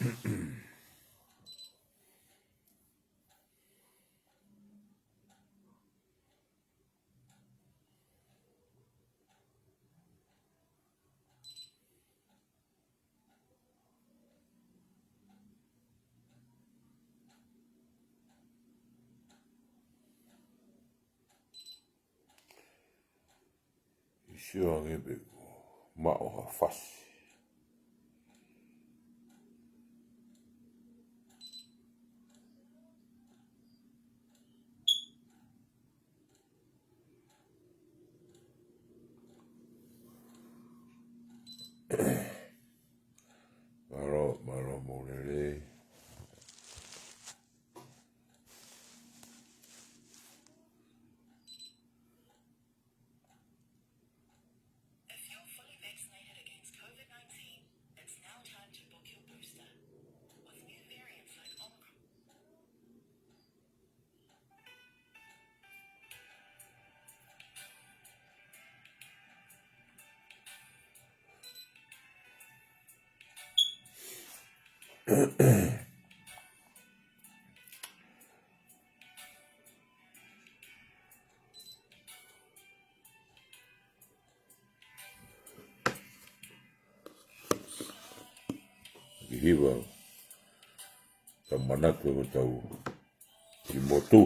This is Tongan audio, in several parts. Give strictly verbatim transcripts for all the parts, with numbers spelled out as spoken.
ʻI sio ange pē kuo maʻu ha fasi. Mālō, mālō mo e lelei. If you're fully vaccinated against COVID nineteen, it's now time to book your booster. With new variants like Omicron, Ki hiva, tau manatu ko ʻetau kiʻi motu.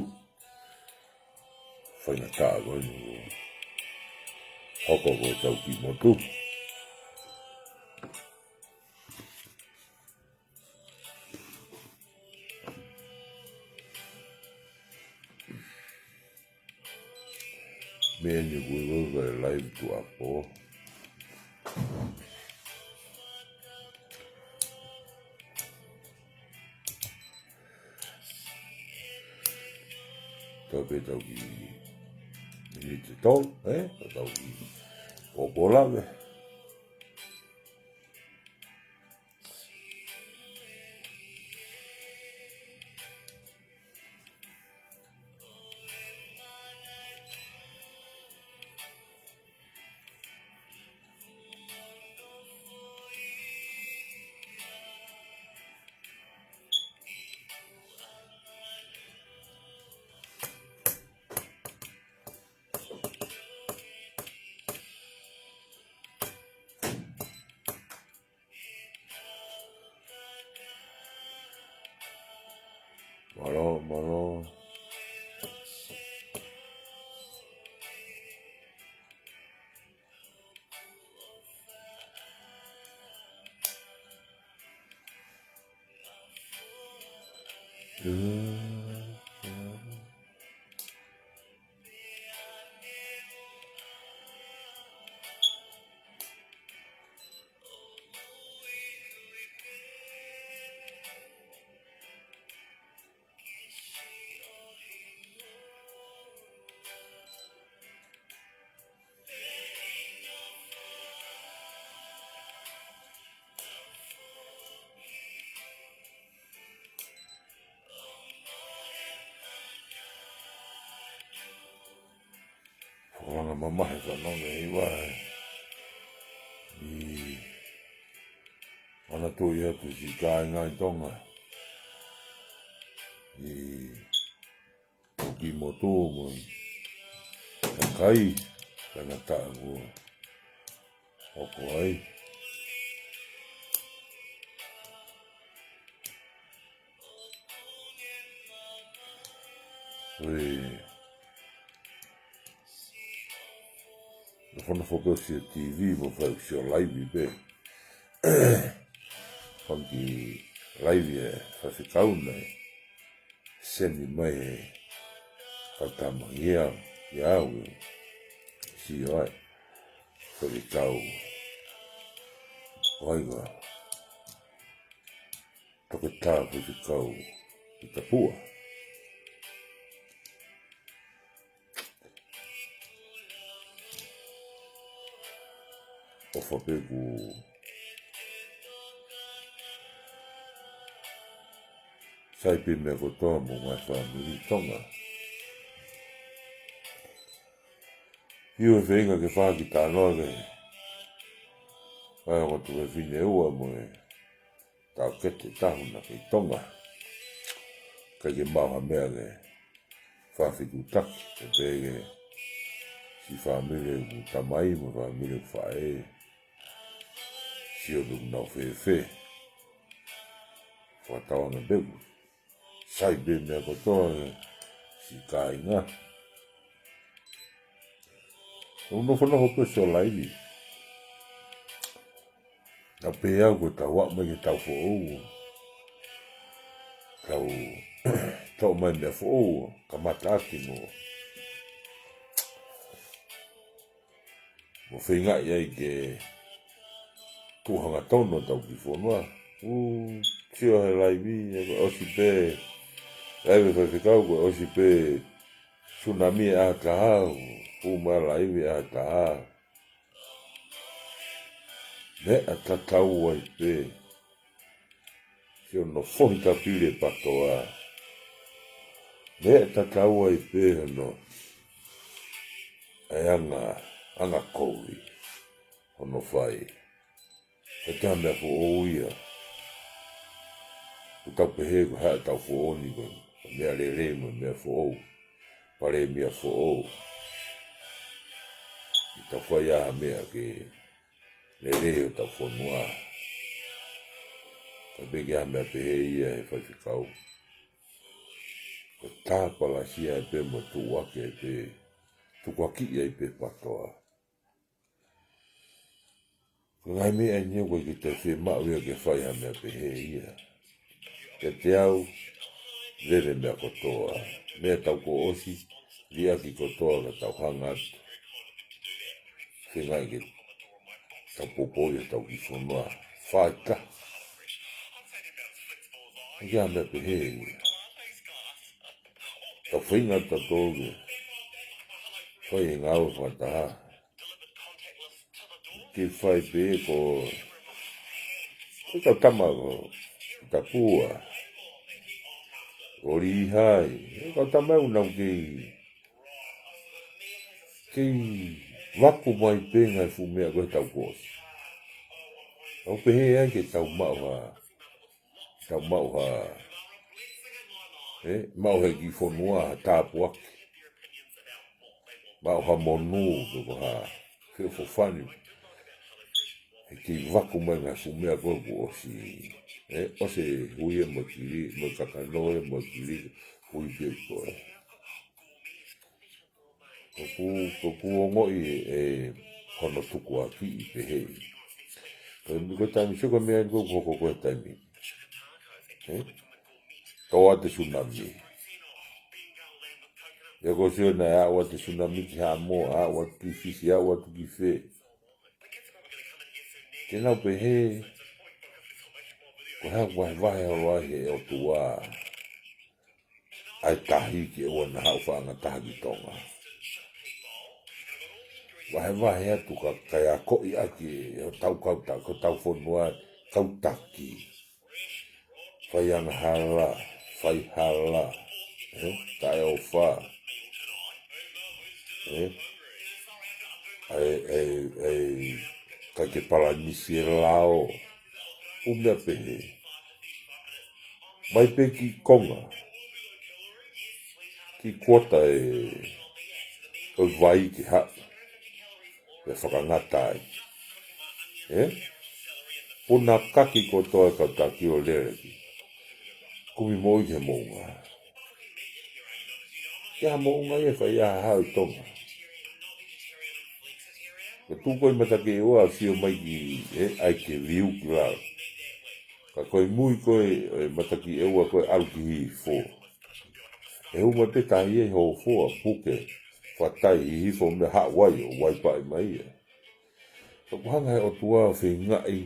Faingataʻa ko eni. Hoko ko ʻetau kiʻi motu. Meʻa ni kuo ʻi ai e live tuʻuapō. Tau pē tau kiʻi miniti ʻe tolu, ē? Tau kiʻi pōpō lave. Mālō, mālō. Fakaanga mamahi ka nonga i wae. ʻI ana tui atu siʻi kāinga ʻi Tonga. ʻI ʻOki motu mo e kakai, tangata kuo hoko ai. Ui. Nofonofo pē ʻo sio TV mo fai ʻo sio live pē. Fanga kiʻi live ʻa e faifekau naʻe send mai ʻe he faitama ia, ia au ʻe sio ai. Faifekau. ʻOi ka. Toketā faifekau ʻi Tapua. ʻOfa pē kuo sai pē meʻa kotoa mo e ngaahi fāmili Tonga. ʻIo, ʻe feinga ke fai ha kiʻi talanoa ki he ongo tuofefine ua mo e taʻokete taha na kei Tonga. ʻIkai ke maʻu ha meʻa ke fakafetuʻutaki, ʻe pehē ki he siʻi fāmili ʻoku tamai mo e fāmili ʻoku faʻē. Sio pe ʻoku nau fēfē. Fakatauange pe ʻoku sai pē meʻa kotoa ki he siʻi kāinga. ʻOku nofonofo pē ʻo sio laivi. Naʻe pehē au ko ʻetau aʻu mai ki heʻetau foʻou, tau toʻo mai meʻa foʻou, kamata ʻaki mo, mo feingaʻi ai ke tuʻu hangatonu ʻetau kiʻi fonua. ʻOku sio he laivi, ʻoku ʻosi pē, laivi faifekau, ʻoku ʻosi pē tsunami ʻaho taha, ʻoku puma laivi ʻaho taha. Meʻa tatau ai pē. Sio hono fohi tapili e PATOA. Meʻa tatau ai pē hono, ʻa e anga, anga kovi hono fai. Ko e taha meʻa foʻou ia. ʻOku tau pehē ko e hā ʻetau foʻou ni, ko e meʻa lelei mo e meʻa foʻou. Palēmia foʻou. ʻE tau fai ha meʻa ke lelei hotau fonua. Ka pehē ki ha meʻa pehē ia he faifekau. Ko e tāpalasia pē mo e tuʻuaki pē, tukuakiʻi ai pē PATOA. Ko e ngaahi meʻa ʻeni ʻoku ʻikai ke toe fiemaʻu ia ke fai ha meʻa pehē ia. Kiate au, lele meʻa kotoa. Meʻa tau kuo ʻosi, liʻaki kotoa ka tau hanga atu. Feingaʻi ke tau poupouʻi hotau kiʻi fonua. Faita. ʻIkai ha meʻa pehē ia. Tau feinga atu tautolu ke fai e ngāue fakataha. Ke fai pē ko e kau tama ko Tapua, ko Lihai, e kau tama ʻoku nau kei, kei vaku mai pē ngaahi fuʻu meʻa ko ē he taʻu kuo ʻosi. ʻOku pehē ai ke tau maʻu ha, tau maʻu ha, ē, maʻu he kiʻi fonua ha tāpuaki. Maʻu ha monū pe ko ha feʻofoʻofani. He kei vaku mai ngaahi fuʻu meʻa ko ē kuo ʻosi. Ē, ʻosi e hui e mo e kili, mo e kakano e mo e kili, hui pē ko ē. ʻOku, ʻoku ongoʻi ʻe hono tukuakiʻi pehē. Ko e, ko e taimi sio ko e meʻa ʻeni ko ē ʻoku hoko ko e taimi. Ē? Tō atu e tsunami. ʻIo ko e sio naʻe aʻu atu e tsunami ki Haʻamoa, aʻu atu ki Fisi, aʻu atu ki fē. Ke nau pehē, ko e hā ʻoku vahevahe holo ai he ʻOtua ʻa e tahi ke ʻoua naʻa haʻu faʻahinga taha ki Tonga. Vahevahe atu ka, kae akoʻi ʻaki hotau kau ta-, hotau fonua kau taki. Fai angahala, fai hala, ē, taʻeʻofa, ē, ʻa e, ʻa e, ʻa e, ʻikai ke palanisi e lao, ʻū meʻa pehē. Mai pē ki konga, ki kuota e, ʻo e vai ke haʻu. Pea fakangata ai. Ē? Puna kaki kotoa e kau taki ʻo lele ki. Kumi moʻui ki he moʻunga. Ki ha moʻunga ia ʻe fai ai ha hao ʻi Tonga. Ko e tuʻu ko ē matakiʻeua ʻo sio mai ki, ē, ʻai ke viu ki lalo. Ka ko e mui ko ē, ē, matakiʻeua ko ē ʻalu ki hihifo. ʻE hū mai pē tahi ia ʻi Hōfoa, puke, fatai, hihifo mei he haʻu ai ʻo waipaʻi mai ia. Ka ʻoku hanga he ʻOtua ʻo feingaʻi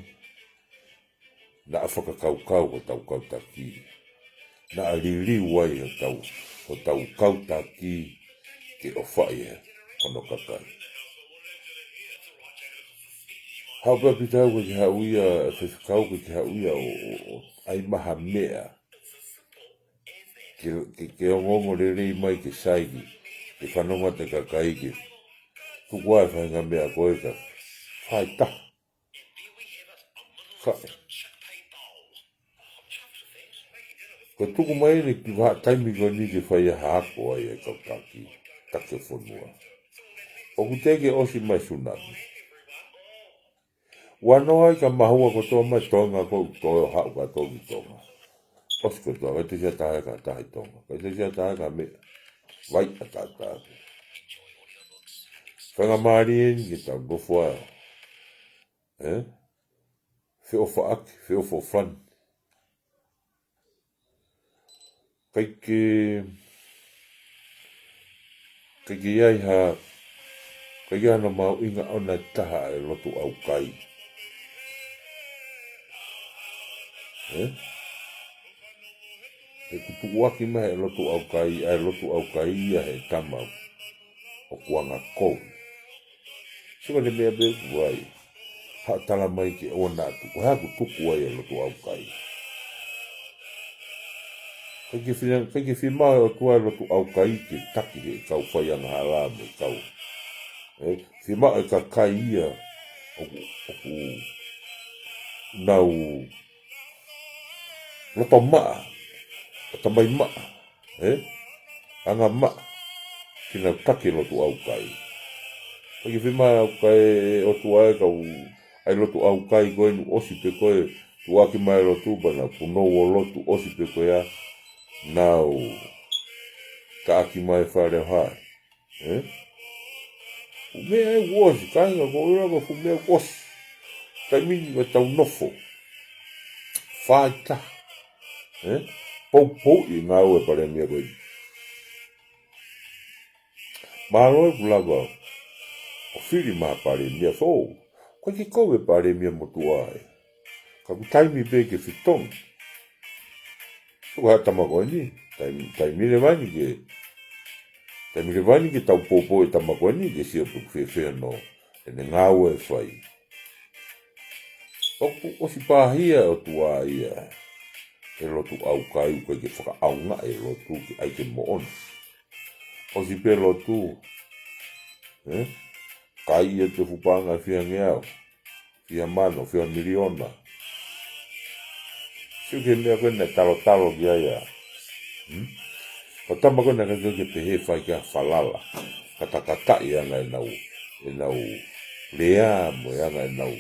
naʻa fakakaukau hotau kau taki. Naʻa liliu ai hotau, hotau kau taki ke ʻofaʻi ʻe hono kakai. Haʻu pē ʻa Pita ʻoku ʻikai ke haʻu ia, faifekau ʻoku ʻikai ke haʻu ia ʻo, ʻo, ʻo ʻai mai ha meʻa. Ke, ke, ke ongoongo lelei mai ke sai ki, ke fanongo atu e kakai ke. Tuku ā e faʻahinga meʻa ko ē ka. Fai taha. Ka. Ko e tuku mai eni ki he vahaʻa taimi ko eni ke fai ai ha ako ai e kau taki, taki e fonua. ʻOku teʻeki ke ʻosi mai e sunami. Ua noa ai ka mahua kotoa mai Tonga, ko e toe haʻu kātoa ki Tonga. ʻOsi kotoa, ʻikai toe ʻi ai ha taha ʻe kata ʻi Tonga. ʻIkai toe ʻi ai ha taha ʻe kata mei ai. Vai ʻataʻatā. Faingamālie eni ke tau nofo ai. Ē? Feʻofaʻaki, feʻofoʻofani. ʻIkai ke, ʻikai ke ʻi ai ha, ʻikai ke ʻi ai hano mahuʻinga ʻona ʻe taha e lotu ʻaukai. Ē? He kuo tukuaki mai e lotu ʻaukai, ʻa e lotu ʻaukai ia he tama ʻoku anga kovi. Sio ki he meʻa pē ʻoku ai. Haʻu tala mai ke ʻoua naʻa tuku, ko e hā ʻoku tuku ai e lotu ʻaukai. ʻIkai ke fie-, ʻikai ke fiemaʻu ʻe he ʻOtua e lotu ʻaukai ke taki he kau faiangahala mo e kau. Ē, fiemaʻu e kakai ia ʻoku, ʻoku nau loto maʻa, ʻatamai maʻa, ē? Anga maʻa, ke nau taki e lotu ʻaukai. ʻIkai ke fiemaʻu ʻe he ʻOtua e kau, ʻa e lotu ʻaukai ko eni ʻosi pē ko e tukuaki mai e lotu pea nau punou ʻo lotu ʻosi pē ko ia, nau taʻaki mai e fale ʻo hai. Ē? Fuʻu meʻa ʻoku ʻosi, kāinga, ko e ʻuhinga ko e fuʻu meʻa ʻoku ʻosi. Taimi ni ʻoku tau nofo. Faita. Ē? Poupouʻi e ngāue ʻa e palēmia ko eni. Mālō ʻoku lava ʻo fili mai ha palēmia foʻou. ʻOku ʻikai ke kovi e palēmia motuʻa ē. Ka ʻoku taimi pē ke fetongi. Ko e tama ko eni, taimi, taimi leva eni ke, taimi leva eni ke tau poupou e tama ko eni ke sio pe ʻoku fēfē hono, ʻene ngāue ʻe fai. ʻOku ʻosi pāhia ʻe he ʻOtua ia e lotu ʻaukai, ʻoku ʻikai ke fakaʻaongaʻi e lotu ke ʻai ke moʻoni. ʻOsi pē lotu, ē? Kai ia te fupaʻanga fiha ngeau, fiha mano, fiha miliona. Sio ki he meʻa ko ē naʻe talotalo ki ai ʻa. Hmm? Ko e tama ko ē naʻe ʻikai ke pehē fai ki ai ha falala. Katakataʻi e anga ʻenau, ʻenau lea mo e anga ʻenau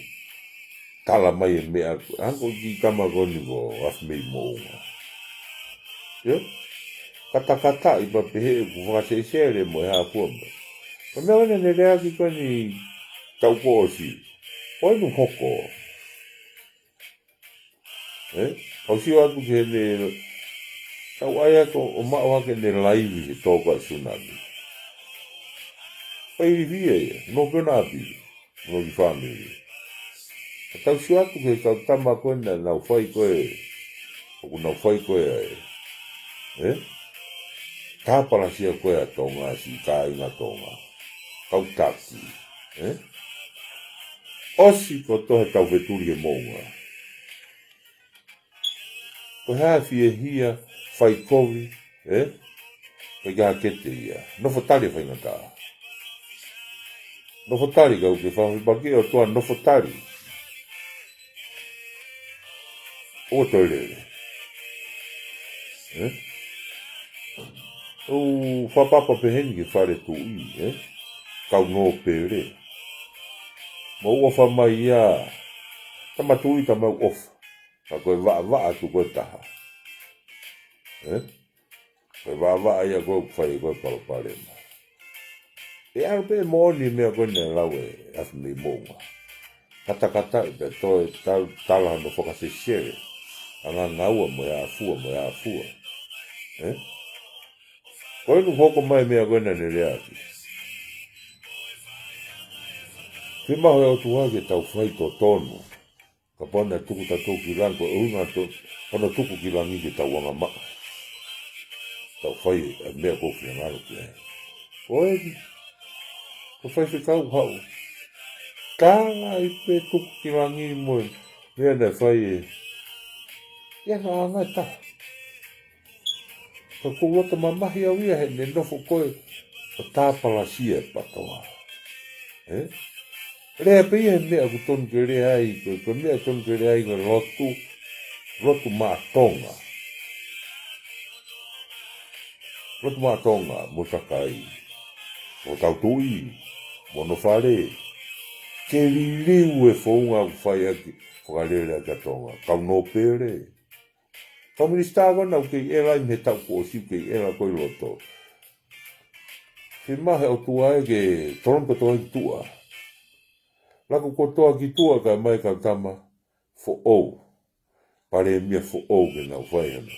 tala mai e meʻa, hangē ko e kiʻi tama ko eni ko Afimeimoʻunga. Io? Katakataʻi pea pehē ʻoku fakasesele mo e hā fua mai. Ko e meʻa ko ē naʻa ne leaʻaki ko eni taʻu kuo ʻosi. Ko eni ʻoku hoko. Ē? Kau sio atu ki heʻene, kau ʻai atu ʻo maʻu hake ʻene laivi he tō ko ē ʻa e sunami. Fai ilifia ia, nofo pē ʻena ʻapi, mo e kiʻi fāmili. Ka tau sio atu ki he kau tama ko ē naʻa nau fai ko ē, ʻoku nau fai ko ē ʻa e. Ē? Tāpalasia ko ē ʻa Tonga, siʻi kāinga Tonga. Kau taki. Ē? ʻOsi kotoa he tau fetuli he moʻunga. Ko e hā e fiehia, fai kovi, ē? Ko e ʻikai ke te ia. Nofo tali e faingataʻa. Nofo tali kau ke fafipaki ʻOtua nofo tali. ʻO toe lele. Ē? ʻOu fakapapa pehē ni ki he fale tuʻi, ē? Kau nōpele. Mou ʻofa mai ia. Tama tuʻi, tama ʻofa. Ka ko e vaʻavaʻa atu ko e taha. Ē? Ko e vaʻavaʻa ia ko ē ʻoku fai ko ē palopalema. ʻE ʻalu pē moʻoni e meʻa ko ē naʻe lau ʻe Afimeimoʻunga. Katakataʻi pea toe tal-, tala hono fakasesele. Anga ngāue mo e hā fua, mo e hā fua. Ē? Ko eni ʻoku hoko mai e meʻa ko ē naʻa ne leaʻaki. Fiemaʻu ʻe he ʻOtua ke tau fai totonu. Kapau naʻe tuku tautolu ki langi, ko e ʻuhinga ʻo hono tuku ki langi ke tau anga maʻa. Tau fai e meʻa ʻoku finangalo ki ai. Ko eni, ko e faifekau haʻu. Tala ai pē tuku ki langi mo e meʻa naʻe fai ē. Ia naʻa anga e taha. Ka ʻoku ou loto mamahi au ia heʻene nofo ko ē ʻo tāpalasia e PATOA. Ē? Lea pē ia he meʻa ʻoku tonu ke lea ai, ko e, ko e meʻa ʻoku tonu ke lea ai ko e lotu, lotu maʻa Tonga. Lotu Maʻa Tonga mo e kakai, ʻo tau tuʻi mo hono fale, ke liliu e founga ʻoku fai ʻaki, fakalele ʻaki ʻa Tonga. Kau nōpele, kau minisitā ko ena ʻoku kei ʻela ai mei he taʻu kuo ʻosi, ʻoku kei ʻela ko ē ʻi loto. Fiemaʻu he ʻOtua ē ke tolongi kotoa ki tuʻa. Laku kotoa ki tuʻa kae ʻomai e kau tama foʻou, palēmia foʻou ke nau fai hono,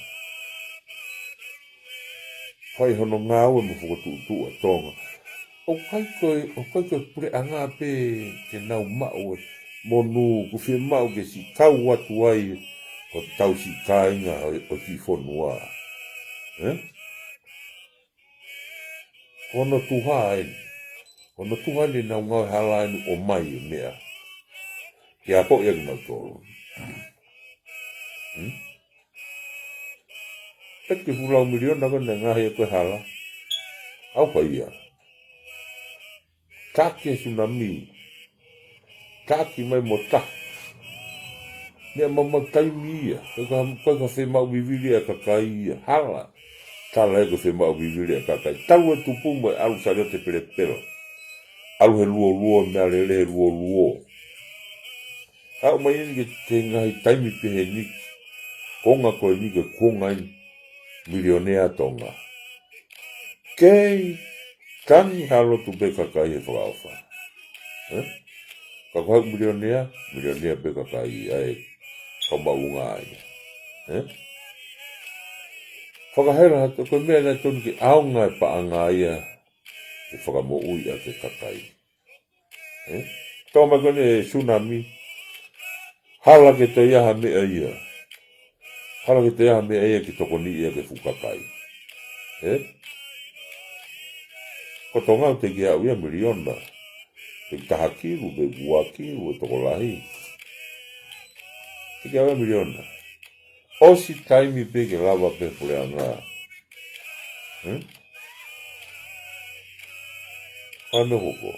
fai hono ngāue mo fokotuʻutuʻu ʻa Tonga. ʻOku ʻikai ko e, ʻoku ʻikai ko e puleʻanga pē ke nau maʻu e monū, ʻoku fiemaʻu ke siʻi kau atu ai hotau siʻi kāinga ʻo, ʻo e kiʻi fonua. Ē? Ko hono tuha eni. Ko hono tuha eni ʻenau ngāue hala eni ʻo ʻomai e meʻa ke akoʻi ʻaki kinautolu. Hmm? ʻEki fulau miliona ko ē naʻe ngaohi ʻaki e hala. ʻAu fai ia. Taki e sunami. Taki mai mo taha. Meʻa maumau taimi ia. Ko e ka, ko e ka fiemaʻu vivili ʻa e kakai ia. Hala. Tala ē ko e fiemaʻu vivili ʻa e kakai. Talu e tupu mo e ʻalu Saliote Pelepela. ʻAlu he luoluo, meʻalele he luoluo. ʻAu mai eni ki he ngaahi taimi pehē ni. Konga ko eni ko e konga eni. Milionea Tonga. Kei tangi ha lotu pē kakai he fakaʻofa. Ē? Ka ko haʻu milionea, milionea pē kakai ʻa e kau māʻolunga ia. Ē? Fakahela ha to-, ko e meʻa naʻe tonu ke ʻaonga e paʻanga ia ke fakamoʻui ʻaki e kakai. Ē? Tō mai ko eni e sunami. Hala ke toe ʻi ai ha meʻa ia. Hala ke toe ʻi ai ha meʻa ia ke tokoniʻi ʻaki e fuʻu kakai. Ē? Ko Tonga ʻoku teʻeki aʻu ia miliona. Pe taha kilu, pe ua kilu, e tokolahi. Teʻeki aʻu ia miliona. ʻOsi taimi pē ke lava pē puleʻanga. Ē? Ano hoko.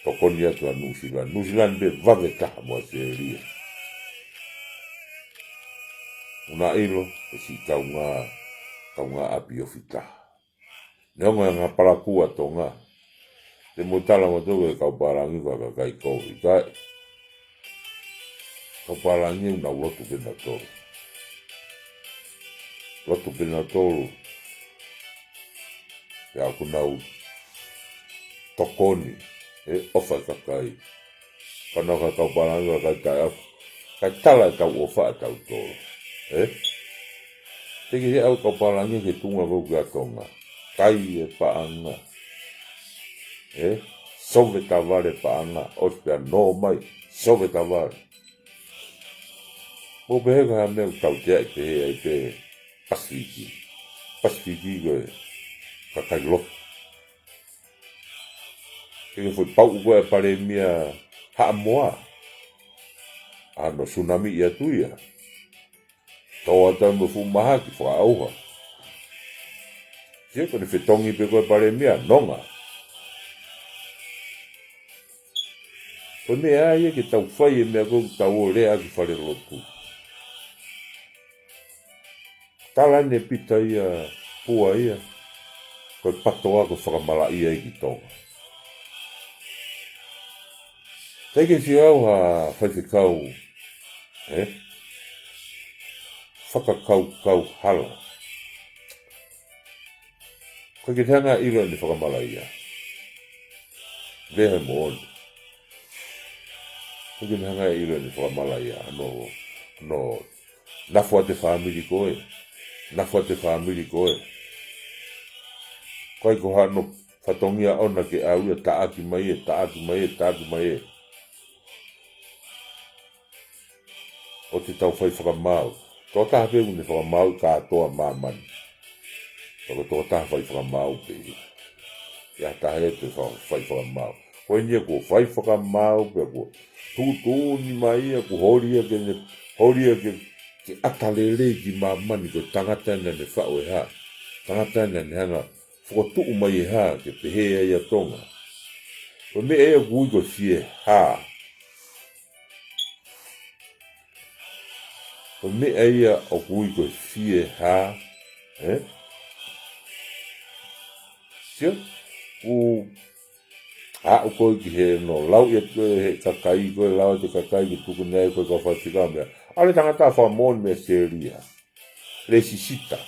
Tokoni atu ʻa Nuʻusila. Nuʻusila ni pē vave taha mo ʻAositelēlia. ʻOku na ʻilo, ko e siʻi kaungā, kaungā ʻapi ofi taha. Neongo e ngaahi palakū ʻa Tonga. Te mou tala mo tō e kau pālangi ko e kakai kovi. Kae kau pālangi ʻoku nau lotu pē nautolu. Lotu pē nautolu. Pea ʻoku nau tokoni he ʻofa ʻa e kakai. Ka nau ka kau pālangi ʻa e kakai taʻeʻofa. Kae tala e tau ʻofa ʻa tautolu. Ē? Teʻeki ke aʻu e kau pālangi ki he tuʻunga ko ē ʻa Tonga. Kai e paʻanga. Ē? Sove tavale paʻanga. ʻOsi pea nō mai. Sove tavale. Mou pehē ko e hā e meʻa ʻoku tauteaʻi pehē ai pē Pasifiki. Pasifiki ko e kakai lotu. Ke ke foʻi pauʻu ko ē ʻa e palēmia Haʻamoa. ʻA hono sunamiʻi atu ia. Tō atu mo e fuʻu mahaki fakaʻauha. Sio ko ʻene fetongi pē ko ē palēmia, nonga. Ko e meʻa ia ke tau fai e meʻa ko ē ʻoku tau ō lea ʻaki fale lotu. Tala ʻe Pita ia, Pua ia, ko e PTOA ko e fakamalaʻia ia ki Tonga. Teʻeki ke sio au ha faifekau, ē? Fakakaukau hala. ʻOku ʻikai ke ne hanga ʻo ʻilo ʻene fakamalaʻia. Lea he moʻoni. ʻOku ʻikai ke ne hanga ʻo ʻilo ʻene fakamalaʻia. Ano, ano, nafo atu e fāmili ko ē. Nafo atu e fāmili ko ē. ʻOku ʻikai ko hano fatongia ʻona ke ʻalu ia taʻaki mai ē, taʻaki mai ē, taʻaki mai ē. ʻOua te tau fai fakamaau. Tokotaha pē ʻoku ne fakamaau kātoa māmani. Ka ko e tokotaha fai fakamaau pē ia. ʻIkai ha taha ia te fa-, fai fakamaau. Ko eni ia kuo fai fakamaau pē kuo tuʻutuʻuni mai ia, kuo holi ia ke ne, holi ia ke, ke ʻata lelei ki māmani ko e tangata ena naʻa ne faʻu e hā. Tangata ena naʻa ne hanga fokotuʻu mai e hā ke pehē ai ʻa Tonga. Ko e meʻa ia ʻoku ui ko e fiehā. Ko e meʻa ia ʻoku ui ko e fiehā, ē? Sio? ʻOku aʻu ko ē ki he no, lau ia ko ē he kakai, ko e lau ʻe he kakai ke tuku nei ko e kau faifekau meʻa. ʻAlu e tangata fakamoʻoni mei ʻAositelēlia. Lēsisita.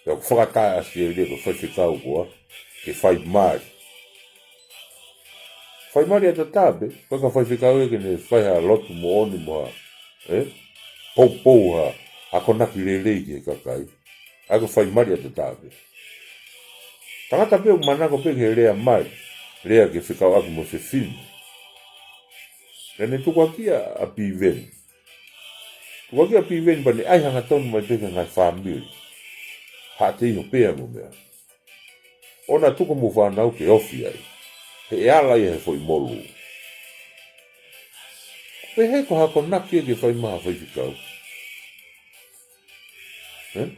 Pea ʻoku fakataha ʻAositelēlia ko e faifekau ko ē, ke fai mali. Fai mali ʻataʻatā pē, ko e kau faifekau ia ke ne fai ha lotu moʻoni mo ha, ē? Poupou ha, akonaki lelei ki he kakai. ʻA ia ko e fai mali ʻataʻatā pē. Tangata pē ʻoku manako pē ki he lea mali, lea ke fekauʻaki mo e fefine. Pea ne tukuakiʻi ʻa Piveni. Tukuakiʻi ʻa Piveni pea ne ʻai hangatonu mai pē ki he ngaahi fāmili. Haʻate iho pea mo meʻa. ʻOua naʻa tuku homou fānau ke ofi ai. He ʻe ala ia he foʻi molū. Pehē ko ha akonaki ia ke fai mai ha faifekau. Ē?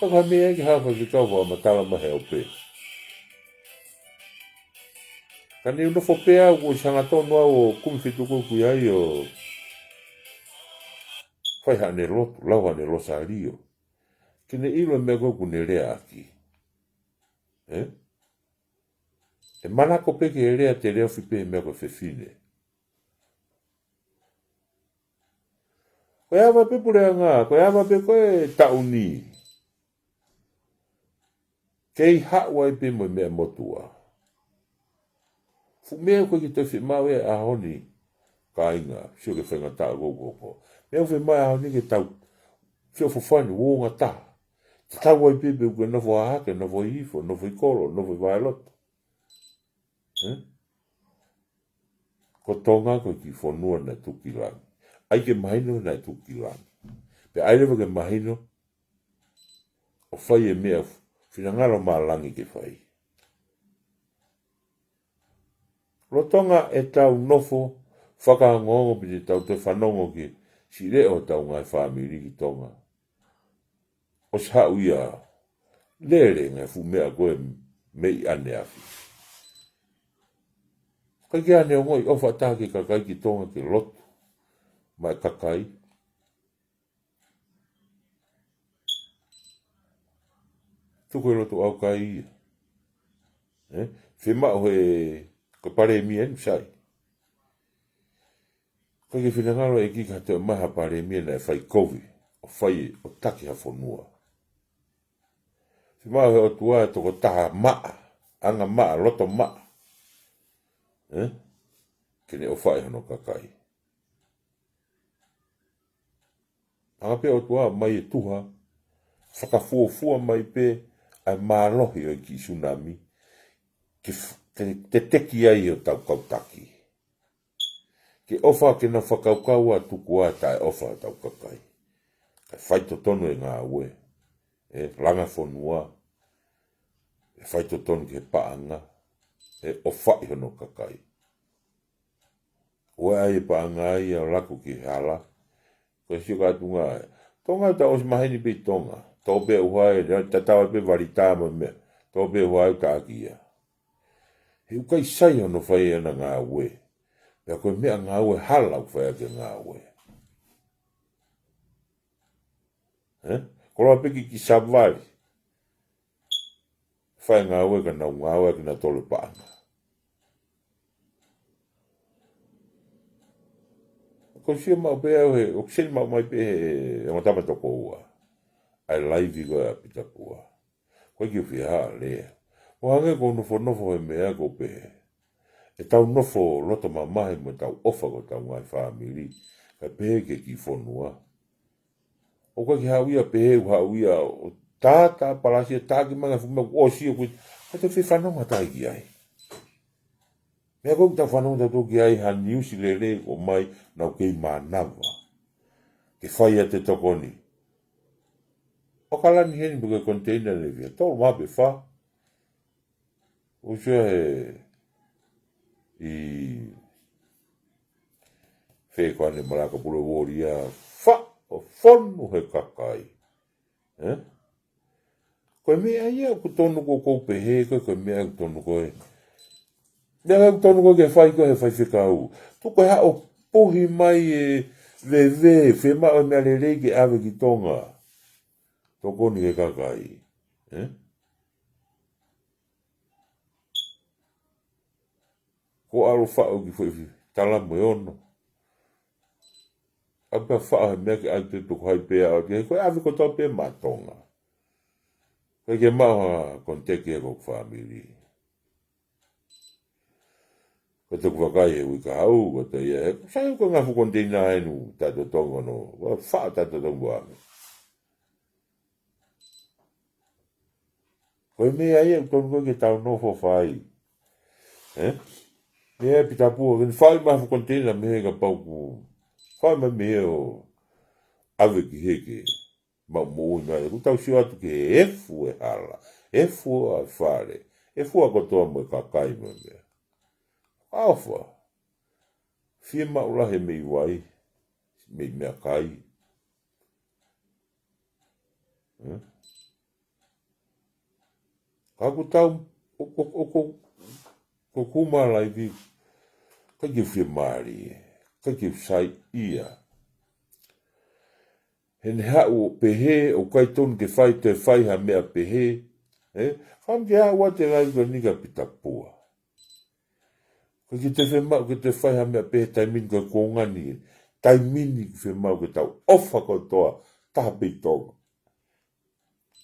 Ka ko e meʻa ia ke haʻu ha faifekau fakamatala mai he ope. Ka ne u nofo pē au, kuo ʻosi hangatonu au ʻo kumi fetuku ʻoku ʻi ai ʻo fai haʻane lotu, lau haʻane losālio. Ke ne ʻilo e meʻa ko ē ʻoku ne leaʻaki. Ē? ʻE manako pē ki he lea teleofi pē he meʻa ko e fefine. Ko e ava pē puleʻanga, ko e ava pē ko e taʻu ni. Kei haʻu ai pē mo e meʻa motuʻa. Fuʻu meʻa ko ē ke toe fiemaʻu ʻi he ʻaho ni, kāinga, sio ki he faingataʻa ko ē ʻoku hoko. Meʻa ʻoku fiemaʻu he ʻaho ni ke tau feʻofoʻofani, uouangataha. Tatau ai pē pe ʻoku ke nofo Hahake, nofo Hihifo, nofo ʻi Kolo, nofo ʻi Vaeloto. Ē? Ko Tonga ko e kiʻi fonua naʻe tuku ki langi. ʻAi ke mahino naʻe tuku ki langi. Pea ʻai leva ke mahino ʻo fai e meʻa finangalo ʻa langi ke fai. Lolotonga ʻetau nofo fakaongoongo pe te tau toe fanongo ki he siʻi leʻo hotau ngaahi fāmili ki Tonga. ʻOsi haʻu ia lele ngaahi fuʻu meʻa ko ē mei ʻaneafi. Ka ʻikai ke ne ongoʻi ʻofa ʻataʻatā ki he kakai ki Tonga ke lotu maʻa e kakai. Tuku e lotu ʻaukai ia. Ē? Fiemaʻu he ko e palēmia eni sai. Ko e kiʻi finangalo e kiʻi kato mai ha palēmia naʻe fai kovi, ʻo fai ʻo taki ha fonua. Fiemaʻu he ʻOtua e tokotaha maʻa, anga maʻa, loto maʻa. Ē? Ke ne ʻofaʻi hono kakai. Anga pē ʻOtua mai e tuha, fakafuofua mai pē ʻa e mālohi ʻo e kiʻi sunami, ke f-, ke teteki ai hotau kau taki. Ke ʻofa ke nau fakakaukau ʻa tuku ʻa taʻeʻofa hotau kakai. Kae fai totonu e ngāue, ʻe langa fonua, ʻe fai totonu ki he paʻanga, ʻe ʻofaʻi hono kakai. ʻOua ʻe ʻai e paʻanga ia ʻo laku ki he hala. Ko e sio kātunga ai. Tonga ta ʻosi maheni pē Tonga. Tō pē ʻuha e, tatau pē valita mo e meʻa. Tō pē ʻuha e taʻaki ia. He ʻoku ʻikai sai hono fai ʻana ngāue. Pea ko e meʻa ngāue hala ʻoku fai ʻaki e ngāue. Ē? Koloa pē kiʻi kiʻi savali. Fai ngāue ka nau ngāue ʻaki nautolu e paʻanga. Ko e sio maʻu pē au he, ʻoku seni maʻu mai pē he, he ongo tama toko ua. ʻA e laivi ko ē ʻa Pita Pua. Ko e kiʻi fia ha lea. ʻO hangē ko e nofonofo he meʻa ko pē. ʻEtau nofo loto mamahi mo ʻetau ʻofa ki hotau ngaahi fāmili. Kae pehē ki he kiʻi fonua. ʻOku ʻikai ke haʻu ia pehē, ʻoku haʻu ia ʻo tātā palasi ʻo taki mai ngaahi fuʻu meʻa ʻosi ʻoku ʻikai te u fie fanongo atu ki ai. Meʻa ko ē ʻoku tau fanongo tautolu ki ai ha niusi lelei ʻoku ʻomai naʻa nau kei mānava. Ke fai ʻa e tokoni. ʻOkalani heni pe ko e container ne fia. Tolu mā pe fā. ʻOsi ia he ʻi fē ko ʻene malaka pule wōlia fa ʻo fonu he kakai. Ē? Ko e meʻa ia ʻoku tonu ko ʻoku ou pehē ko e, ko e meʻa ʻoku tonu ko e. Meʻa ʻoku tonu ko ē ke fai ko ē he faifekau. Tuku e haʻo puhi mai e veve, fiemaʻu e meʻa lelei ke ʻave ki Tonga. Tokoni ki he kakai. Ē? Ko ʻalu faʻo ki foʻi tala mo e ono. ʻAlu pē faʻo he meʻa ke ʻai pē pe ko hai pē ʻalu ki he ko e ʻave kotoa pē maʻa Tonga. Ko e ke maʻu ha contact he ko e family. Ko e toku vakai he uike kahaʻu, ko e te ia he, sai ko e ngaahi fuʻu container ʻa ē ʻoku taʻe totongi ʻo, ko e faʻo taʻe totongi ʻo ʻave. Ko e meʻa ia ʻoku tonu ko ē ke tau nofo fai. Ē? Meʻa ʻa Pita Pua, ke ne fai mai ha fuʻu container mei he kapau ʻoku fai mai mei he ʻo ʻave ki he ke maʻu moʻui mai. ʻOku tau sio atu ki he efu e hala, efu ʻa e fale, efu ʻa kotoa mo e kakai mo e meʻa. ʻOfa. Fiemaʻu lahi e meʻi vai, meʻi meʻakai. Ē? Ka ʻoku tau, ʻo, ʻo, ʻo, ʻo, ʻoku ma laivi, ʻikai ke u fiemālie, ʻikai ke u saiʻia. He ne haʻu ʻo pehē, ʻoku ʻikai tonu ke fai, toe fai ha meʻa pehē. Ē? Ka ʻoku ke haʻu ʻo te laivi ko eni kia Pita Pua. ʻOku ʻikai ke te fiemaʻu ke te fai ha meʻa pehē taimi ni ko e kuonga ni. Taimi ni ʻoku fiemaʻu ke tau ʻofa kotoa, taha pē ʻi Tonga.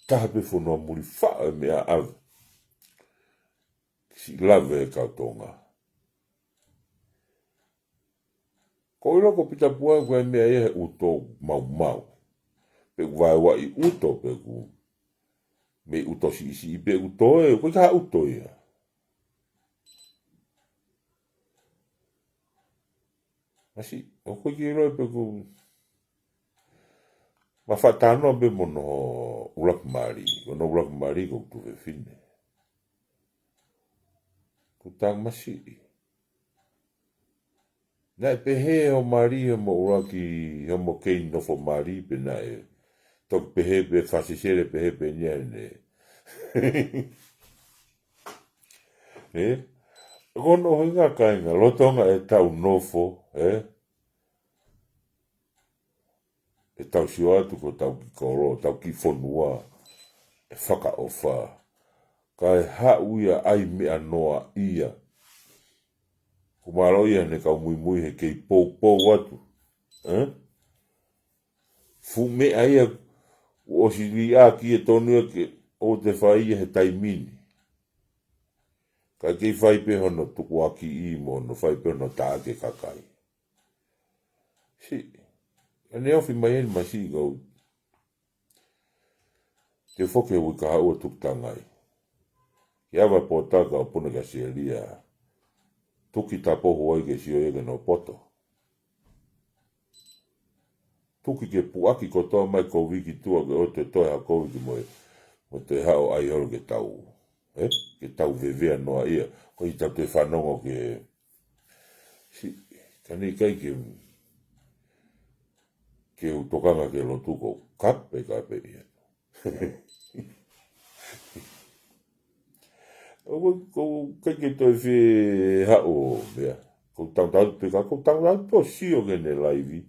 Taha pē fonua muli faʻo e meʻa ʻave. Siʻi lave e kau Tonga. Ko ʻilo ko Pita Pua ko e meʻa ia he ʻuto maumau. Pe ʻoku vaeua ʻi ʻuto pe ʻoku mei ʻuto siʻisiʻi pe ʻoku toe, ko e ka ʻuto ia. Masi, ʻoku ʻikai ke ʻilo pe ʻoku ma faʻa talanoa pē mo hono ʻuluaki mali, ko hono ʻuluaki mali ko e tuofefine. Ko e tamasiʻi. Naʻe pehē hoʻo mali, hoʻomo ʻuluaki, hoʻomo kei nofo mali pe naʻe toki pehē pē, fakasesele pehē pē ʻeni ʻa ʻene. Ē? Ko hono ʻuhinga kāinga, lolotonga ʻetau nofo, ē? ʻEtau sio atu ko hotau kiʻi kolo, hotau kiʻi fonua, ʻe fakaʻofa. Kae haʻu ia ʻai meʻa noa ia. Ko mālō ia ʻene kau muimui he kei poupou atu. Ē? Fuʻu meʻa ia, ʻosi liʻaki ʻe tonu ia ke ʻoua te fai ia he taimi ni. Kae kei fai pē hono tukuakiʻi mo hono fai pē hono taʻaki e kakai. Siʻi. ʻEne ofi mai ʻeni masiʻi kau. Te foki he uike kahaʻu ʻo tuku tangai. Ke ava pōtaka ʻo puna kia Selia. Tuki tapohu ai ke sio ia ke nau poto. Tuki ke puʻaki kotoa mai kovi ki tuʻa ke ʻoua te toe ha kovi ki mo e. Mo te haʻu ʻai holo ke tau. Ē? Ke tau vevea noa ia. Ko ʻetau toe fanongo ke Siʻi, ka ne ʻikai ke, ke u tokanga ki he lotu ko kape, kape ia. ʻOku, ʻoku ʻikai ke toe fie haʻu, meʻa. Ko u tautau pē ka, ko u tautau pē ʻo sio ki heʻene laivi.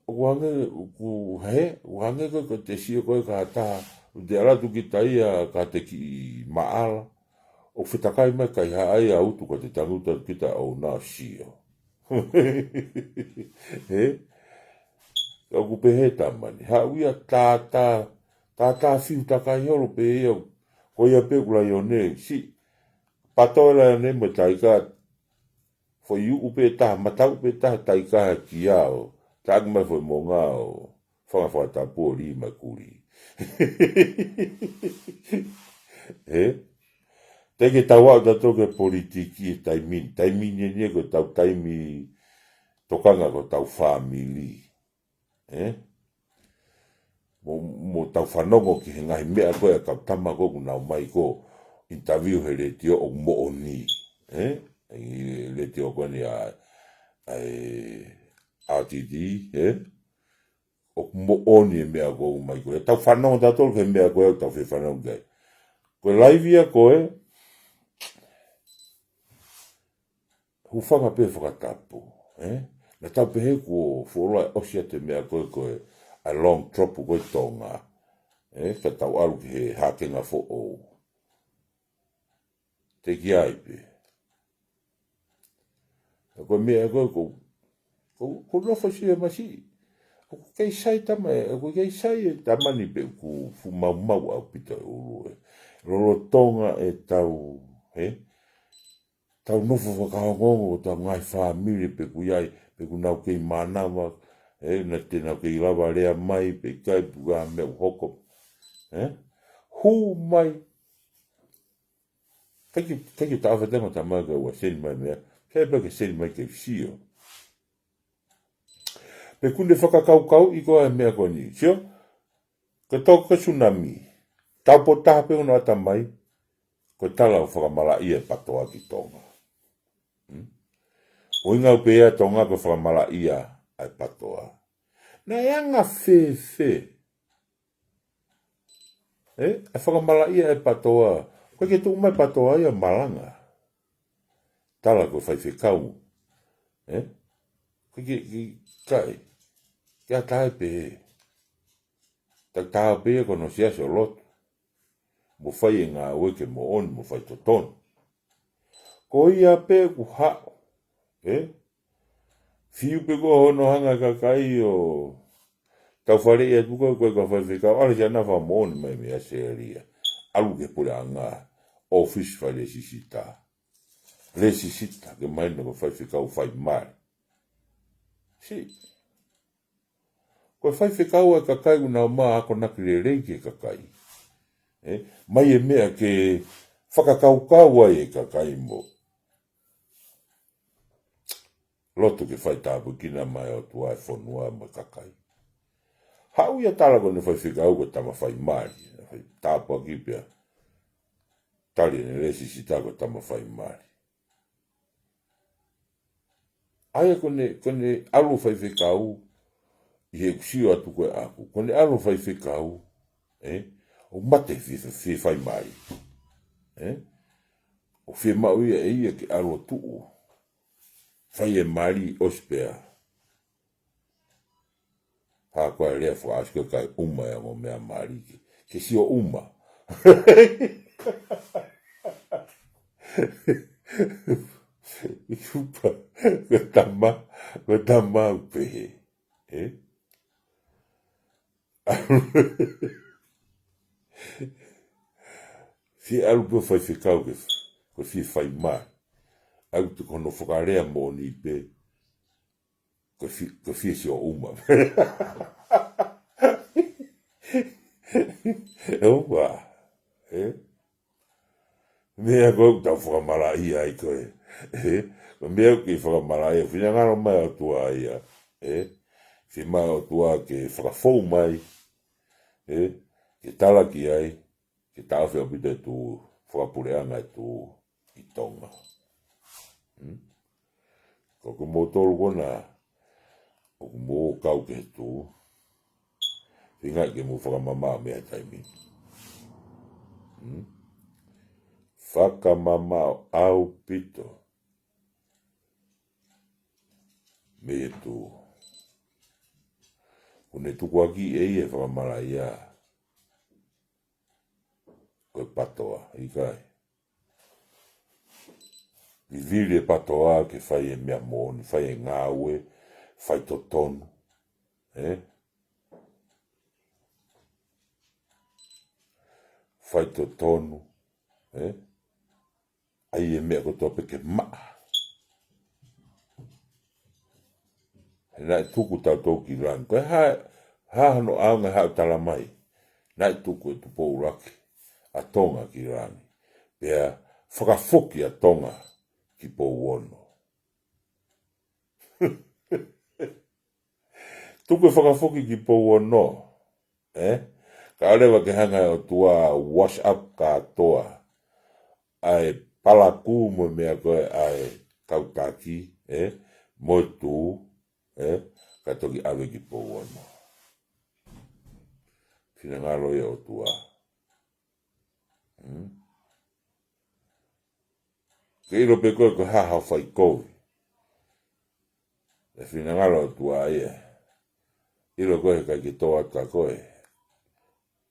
ʻOku hangē, ʻoku hē, ʻoku hangē ko e, ko e te sio ko e ka ta, ʻoku te ʻalu atu kita ia ka te kiʻi maʻala. ʻOku fetakai mai kai haʻai ʻa utu ka te tangutu atu kita ʻo na sio. Hē? ʻOku pehē tamani. Haʻu ia tātā, tātā fiu takai holo pē ia. Ko ia pē ʻoku laione, siʻi. Pato e laione mo e taika, foʻi uʻu pē taha, mataʻu pē taha, taika ha kia ʻo, taʻaki mai foʻi monga ʻo, fanga fakatapu ʻo lī mai kuli. Ē? Te ke tau aʻu tautolu ki he politiki he taimi ni, taimi ni eni ko ʻetau taimi tokanga ko hotau fāmili. Ē? Mo, mo tau fanongo ki he ngaahi meʻa ko ē ʻa e kau tama ko ē ʻoku nau mai ko ē interview he letiō ʻoku moʻoni. Ē? ʻI he letiō ko eni ʻa, ʻa e R T D, ē? ʻOku moʻoni e meʻa ko ē ʻoku mai ko ē. Tau fanongo tautolu ki he meʻa ko ē ʻoku tau fefanongo ki ai. Ko e laivi ia ko ē, hūfanga pē fakatapu, ē? Naʻa tau pehē kuo fuoloa ʻosi atu e meʻa ko ē ko ē, ʻa e long drop ko ē Tonga, ē? Ka tau ʻalu ki he hākenga foʻou. Teʻeki ai pē. Ko e meʻa ko ē ʻoku, ʻoku, ʻoku nofo sio masiʻi. ʻOku kei sai tama, ʻoku kei sai e tama ni pea ʻoku fuʻu maumau ʻaupito e ʻulu ē. Lolotonga ʻetau, ē? Tau nofo fakaongoongo, tau ngaahi fāmili pea ʻoku ʻi ai, pea ʻoku nau kei mānava, ē, naʻa te nau kei lava lea mai, pea ʻikai pea ʻoku ʻi ai ha meʻa ʻoku hoko. Ē? Hū mai, ʻikai ke, ʻikai ke taʻofi e tama, tama ka ʻoua send mai meʻa, ke pea ke send mai ke sio. Pea ʻoku ne fakakaukauʻi koā e meʻa ko eni, sio? Ko e tō ko ē tsunami. Taupotu taha pē hono ʻatamai, ko e tala ʻoku fakamalaʻia e PTOA ki Tonga. Hmm? ʻUhinga ʻoku pehē ʻa Tonga ko e fakamalaʻia ʻa e PTOA. Naʻe anga fēfē, ē? ʻA e fakamalaʻia e PTOA. ʻOku ʻikai ke tuʻu mai PTOA ia ʻo malanga. Tala ko e faifekau. Ē? ʻOku ʻikai ke, ke, ʻikai. Ke ʻatā ai pē. Tautau pē ia ko hono siasi ʻo lotu. Mo fai e ngāue ke moʻoni, mo fai totonu. Ko ia pē ʻoku haʻu, ē? Fiu pē ko hono hanga e kakai ʻo tau faleʻi atu ko e, ko e kau faifekau, ʻalu siʻana fakamoʻoni mai mei ʻAositelēlia. ʻAlu ki he puleʻanga, ʻōfisi fai lēsisita. Lēsisita, ke mahino ko e faifekau fai mali. Sī. Ko e faifekau ʻa e kakai ʻoku nau maʻu akonaki lelei ki he kakai. Ē? Mai e meʻa ke fakakaukau ai e kakai mo lotu ke fai tāpuekina mai ʻOtua e fonua mo e kakai. Haʻu ia tala ko ʻene faifekau ko e tama fai mali. Fai tāpuaki pea tali ʻene lēsisita ko e tama fai mali. ʻA ia ko ʻene, ko ʻene ʻalu faifekau, ʻi heʻeku sio atu ko ē ʻaʻaku, ko ʻene ʻalu faifekau, ē, ʻo mate fie, fie fai mali. Ē? ʻO fiemaʻu ia ʻe ia ke ʻalu ʻo tuʻu. Fai e mali ʻosi pea. Hā ko e lea fakaʻosi ko e kai uma e ongo meʻa mali ke, ke sio uma. ʻI kupa, ko e tama, ko e tama ʻoku pehē. Ē? Fie ʻalu pē ʻo faifekau ke, ko e fie fai mali. ʻAlu atu ko hono fakalea moʻoni pē. Ko e fi-, ko e fie sio uma. ʻE ʻoua, ē? Meʻa ko ē ʻoku tau fakamalaʻia ai ko ē. Ē? Ko e meʻa ʻoku kei fakamalaʻia, finangalo mai ʻOtua ia. Ē? Fiemaʻu ʻOtua ke fakafou mai. Ē? Ke talaki ai. Ke taʻofi ʻaupito e tuʻu, fakapuleʻanga e tuʻu ʻi Tonga. Hmm? Ko kimoutolu ko ena, ʻoku mou kau ki he tuʻu, feinga ke mou fakamamaʻo mei he taimi ni. Hmm? Fakamamaʻo ʻaupito mei he tuʻu. Kuo ne tukuakiʻi ʻe ia e fakamalaʻia. Ko e PTOA, ʻikai. Vivili e PTOA ke fai e meʻa moʻoni, fai e ngāue, fai totonu. Ē? Fai totonu. Ē? ʻAi e meʻa kotoa pē ke maʻa. He naʻe tuku tautolu ki langi. Ko e hā, hā hono ʻaonga haʻu tala mai. Naʻe tuku ʻe Tupou ʻUluaki ʻa Tonga ki langi. Pea fakafoki ʻa Tonga ki Pouono. Tuku e fakafoki ki Pouono, ē? Kae ʻoua leva ke hanga ʻe he ʻOtua ʻo wash up kātoa ʻa e palakū mo e meʻa ko ē ʻa e kau taki, ē? Mo e tuʻu, ē? Kae toki ʻave ki Pouono. Finangalo ia ʻOtua. Hmm? Ke ʻilo pē ko e ko e hā haʻo fai kovi. ʻE finangalo ʻOtua ia. ʻIlo ko e he ʻikai ke tō atu kia koe.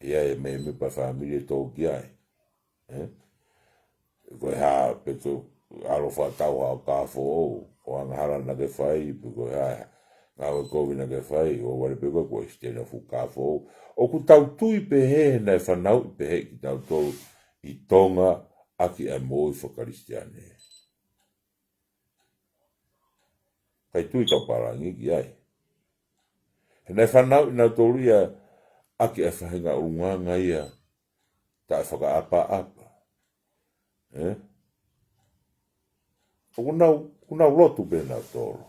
ʻI ai e mēmipa fāmili ʻe tō ki ai. Ē? Ko e hā pē ko e ʻalu fakatau haʻo ka foʻou. ʻo angahala naʻa ke fai, pe ko e hā, ngāue kovi naʻa ke fai, ʻo vale pē ko e kuo ʻesiteni ʻa e fuʻu kāfou. ʻOku tau tui pehē naʻe fanauʻi pehē kitautolu ʻi Tonga ʻaki ʻa e moʻui fakakalisitiane. ʻIkai tui kau pālangi ki ai. He naʻe fanauʻi nautolu ia ʻaki ʻa e faʻahinga ʻulungaanga ia taʻefakaʻapaʻapa. ʻE? ʻOku nau, ʻoku nau lotu pē nautolu.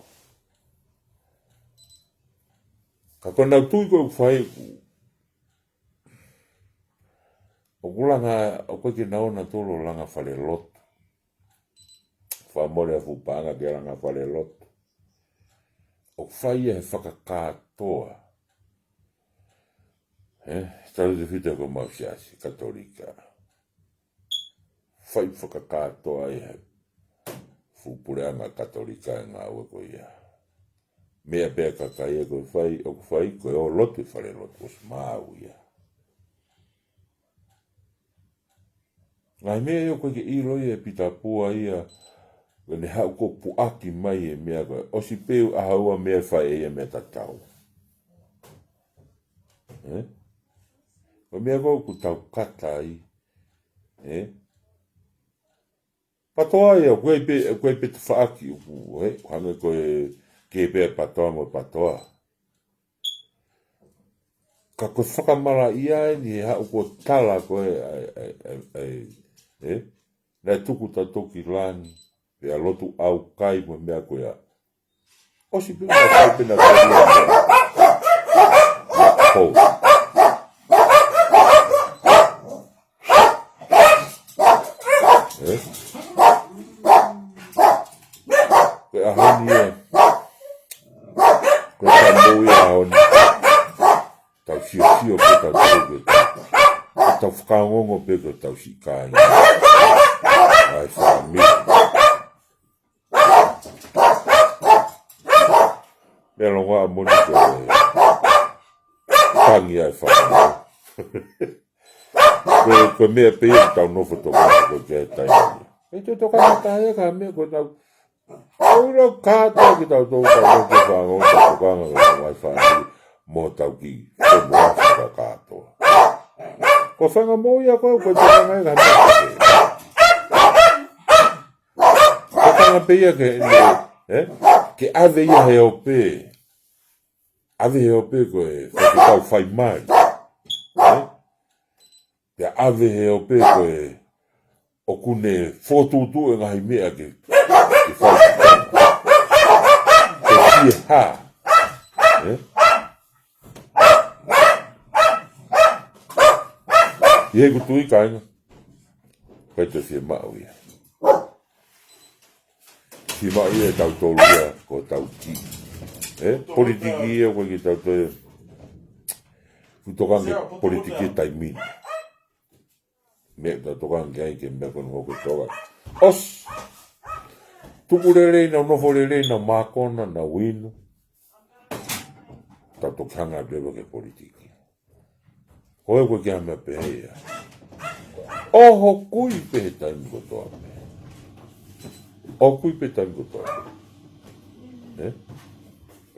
Ka ko ʻenau tui ko ē ʻoku fai ʻoku, ʻoku langa, ʻoku ʻikai ke nau ō nautolu ʻo langa fale lotu. Fakamole ʻa e fuʻu paʻanga ke langa fale lotu. ʻOku fai ia he fakakātoa. ʻE, talu te fita ko mau siasi, Katolika. Fai fakakātoa ia he fuʻu puleʻanga Katolika e ngāue ko ia. Meʻa pē ʻa e kakai ia ko e fai, ʻoku fai, ko e ō lotu ʻi fale lotu, ʻosi maau ia. Ngaahi meʻa ia ʻoku ʻikai ke ʻilo ia ʻe Pita Pua ia, ko ʻene haʻu ko ē puʻaki mai e meʻa ko ē, ʻosi pē ʻaho ua meʻa fai ia meʻa tatau. ʻE? Ko e meʻa ko ē ʻoku tau kata ai, ʻe? Patoa ia, ʻoku ʻi ai pē, ʻoku ʻi ai pē tafaʻaki, ʻoku, ʻe, hangē ko e kē pē patoa mo patoa. Ka ko e fakamalaʻia eni he haʻu ko e tala ko ē, ʻa e, ʻa e, ʻa e, ʻa e, ʻe? Naʻe tuku tautolu ki langi, pea lotu ʻaukai mo e meʻa ko ia. ʻOsi pē naʻa tau pē naʻa tau pē naʻa tau. Ko. ʻE? Ko e ʻaho ni ē. Ko e taimi ia ʻaho ni. Tau siosio pē tautolu ke tau. Tau fakaongoongo pē ko e tau siʻi kāinga. ʻA e fāmili. Meʻa longoaʻa moʻoni ko e tangi ʻa e fāmili. Ko e, ko e meʻa pē ia ʻoku tau nofo tokanga ko ē ki ai he taimi ni. ʻE te tokanga taha ia ki ha meʻa ko ē tau. Tau ʻilo kātoa kitautolu tau nofo tokanga ki ai tau ngaahi fāmili mo tau kiʻi fonua fakakātoa. Ko e faʻahinga moʻui ia ko ē, ko e tokanga ia ki ha meʻa ko ē. Tokanga pē ia ke, ʻe? Ke ʻave ia he ope. ʻAve he ope ko e, ko e kau fai mali. ʻE? Pea ʻave he ope ko e, ʻoku ne fokotuʻutuʻu e ngaahi meʻa ke, ke fai. Ke fie hā. ʻE? ʻI heʻeku tui kāinga. ʻIkai toe fiemaʻu ia. Fiemaʻu ia ʻe tautolu ia ko e tau kiʻi. ʻE? Politiki ia ko e kiʻi tau toe. Fuʻu tokanga ki he politiki taimi ni. Meʻa tau tokanga ki ai ke meʻa ko ē ʻoku toka. ʻOsi. Tuku lelei nau nofo lelei nau mākona nau inu. Tau toki hanga atu leva ki he politiki. Ko e ko e kiʻi meʻa pehē ia. ʻOku kui pē he taimi kotoa pē. ʻOku kui pē taimi kotoa pē. ʻE?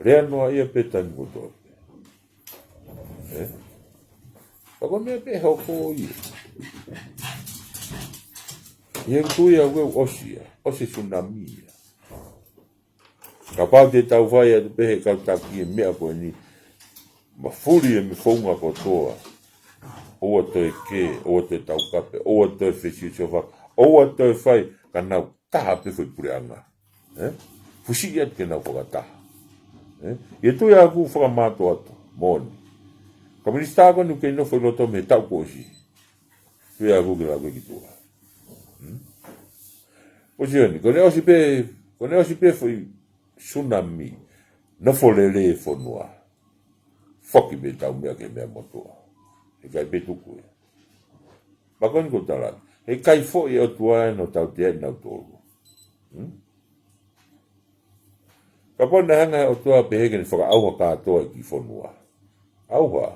Lea noaʻia pē taimi kotoa pē. ʻE? Ka ko e meʻa pē hoko ia. ʻI heʻeku tui au ʻoku ʻosi ia. ʻOsi e tsunami ia. Kapau te tau fai atu pē he kau taki e meʻa ko eni. Mafuli e meʻa founga kotoa. ʻOua toe kē, ʻoua toe taukape, ʻoua toe fesiosiofaki, ʻoua toe fai, ka nau taha pē foʻi puleʻanga. ʻE? Fusiʻi atu ke nau fakataha. ʻE? ʻI he tui ʻaʻaku fakamātoato, moʻoni. Ka minisitā ko eni ʻoku kei nofo ʻi loto mei he taʻu kuo ʻosi. Tui ʻaʻaku ke lau ki tuʻa. Hmm? ʻOsi eni, ko ʻene ʻosi pē, ko ʻene ʻosi pē foʻi tsunami. Nofo lelei e fonua. Foki pē tau meʻa ki he meʻa motuʻa. Heʻikai pē tuku ia. Pea ko eni ko e tala. Heʻikai foʻi ʻOtua ʻe nau tautea ʻe nautolu. Hmm? Kapau naʻe hanga ʻe he ʻOtua pehē ke ne fakaʻauha kātoa e kiʻi fonua. ʻAuha.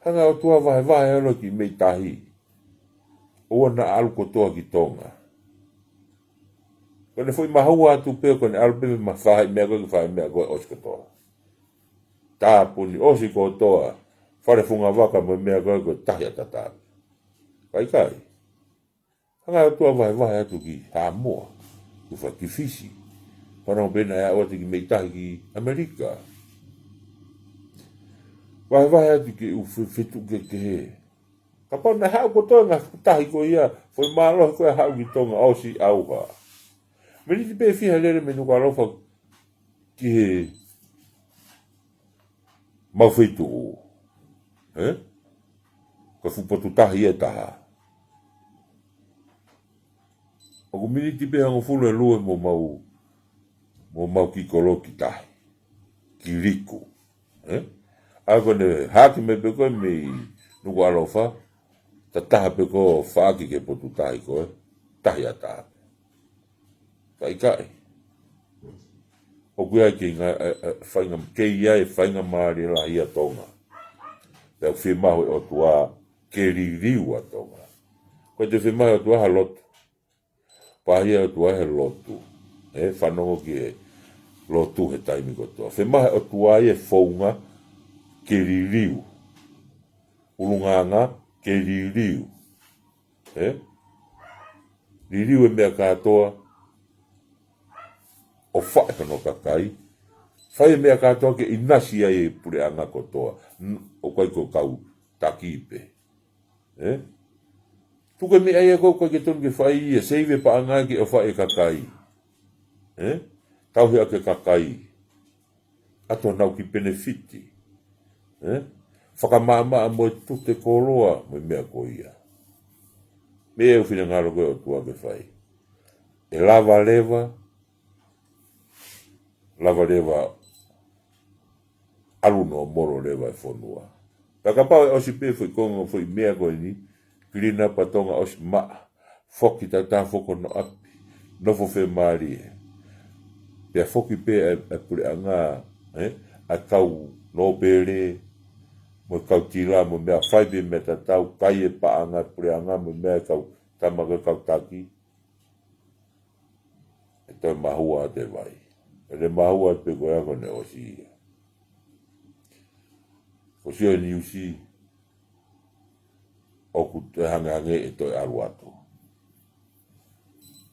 Hanga ʻe he ʻOtua vahevahe holo e kiʻi meʻi tahi. ʻOua naʻa ʻalu kotoa ki Tonga. Ko ʻene foʻi mahua atu pē, ko ʻene ʻalu pē mei he faʻahi meʻa ko ē ki he faʻahi meʻa ko ē, ʻosi kotoa. Tāpuni, ʻosi kotoa. Fale fungavaka mo e meʻa ko ē, ko e tahi ʻatā. Ka ʻikai. Hanga ʻe he ʻOtua vahevahe atu ki Haʻamoa, ki Fa-, ki Fisi. Fanongo pē naʻe aʻu atu ki mei tahi ki ʻAmelika. Vahevahe atu ki he ʻū fe-, feituʻu kehekehe. Kapau naʻe haʻu kotoa e ngaahi tahi ko ia, foʻi mālohi ko ia haʻu ki Tonga, ʻosi ʻauha. Miniti pē fiha lele mei Nukuʻalofa ki he mau feituʻu. Ē? Ko e fuʻu potu tahi ʻe taha. ʻOku miniti pē hongofulu ʻe lue mo mau, mo mau kiʻi kolo ki tahi. Ki Liku. Ē? ʻA ia ko ʻene hake mai pē ko ē mei Nukuʻalofa, ta taha pē ko ē ʻo faʻaki ki he potu tahi ko ē, tahi ʻatā. Ka ʻikai. ʻOku ʻi ai e kei nga-, e, e, fainga, kei ʻi ai e faingamālie lahi ʻa Tonga. Pea ʻoku fiemaʻu ʻe he ʻOtua ke liliu ʻa Tonga. Ko e toe fiemaʻu ʻe he ʻOtua ha lotu. Pāhia ʻe he ʻOtua he lotu. Ē, fanongo ki he lotu he taimi kotoa. Fiemaʻu ʻe he ʻOtua e founga ke liliu. ʻUlungaanga ke liliu. Ē? Liliu e meʻa kātoa ʻo fai hono kakai. Fai e meʻa kātoa ke ʻinasi ai e puleʻanga kotoa. N-, ʻoku ʻikai ko e kau taki pē. Ē? Tuku e meʻa ia ko ē ʻoku ʻikai ke tonu ke fai ia, save e paʻanga ke ʻofaʻi e kakai. Ē? Tauhi ʻaki e kakai. ʻAtu honau kiʻi penefiti. Ē? Fakamaʻamaʻa mo e tute koloa mo e meʻa ko ia. Meʻa ʻoku finangalo ko ē ʻOtua ke fai. ʻE lava leva, lava leva, ʻalu noa molo leva e fonua. Pea kapau ʻe ʻosi pē foʻi konga foʻi meʻa ko eni, clean up ʻa Tonga, ʻosi maʻa, foki tatā foki hono ʻapi, nofo fiemālie. Pea foki pē e, e puleʻanga, ē, ʻa e kau nōpele, mo e kau tila, mo e meʻa, fai pē meʻa tatau, kai e paʻanga puleʻanga, mo e meʻa e kau tama ko e kau taki. ʻE toe mahua atu e vai. ʻE toe mahua atu pē ko ia ko ʻene ʻosi ia. Ko e sio he niusi, ʻoku toe hangehangē ʻe toe ʻalu atu.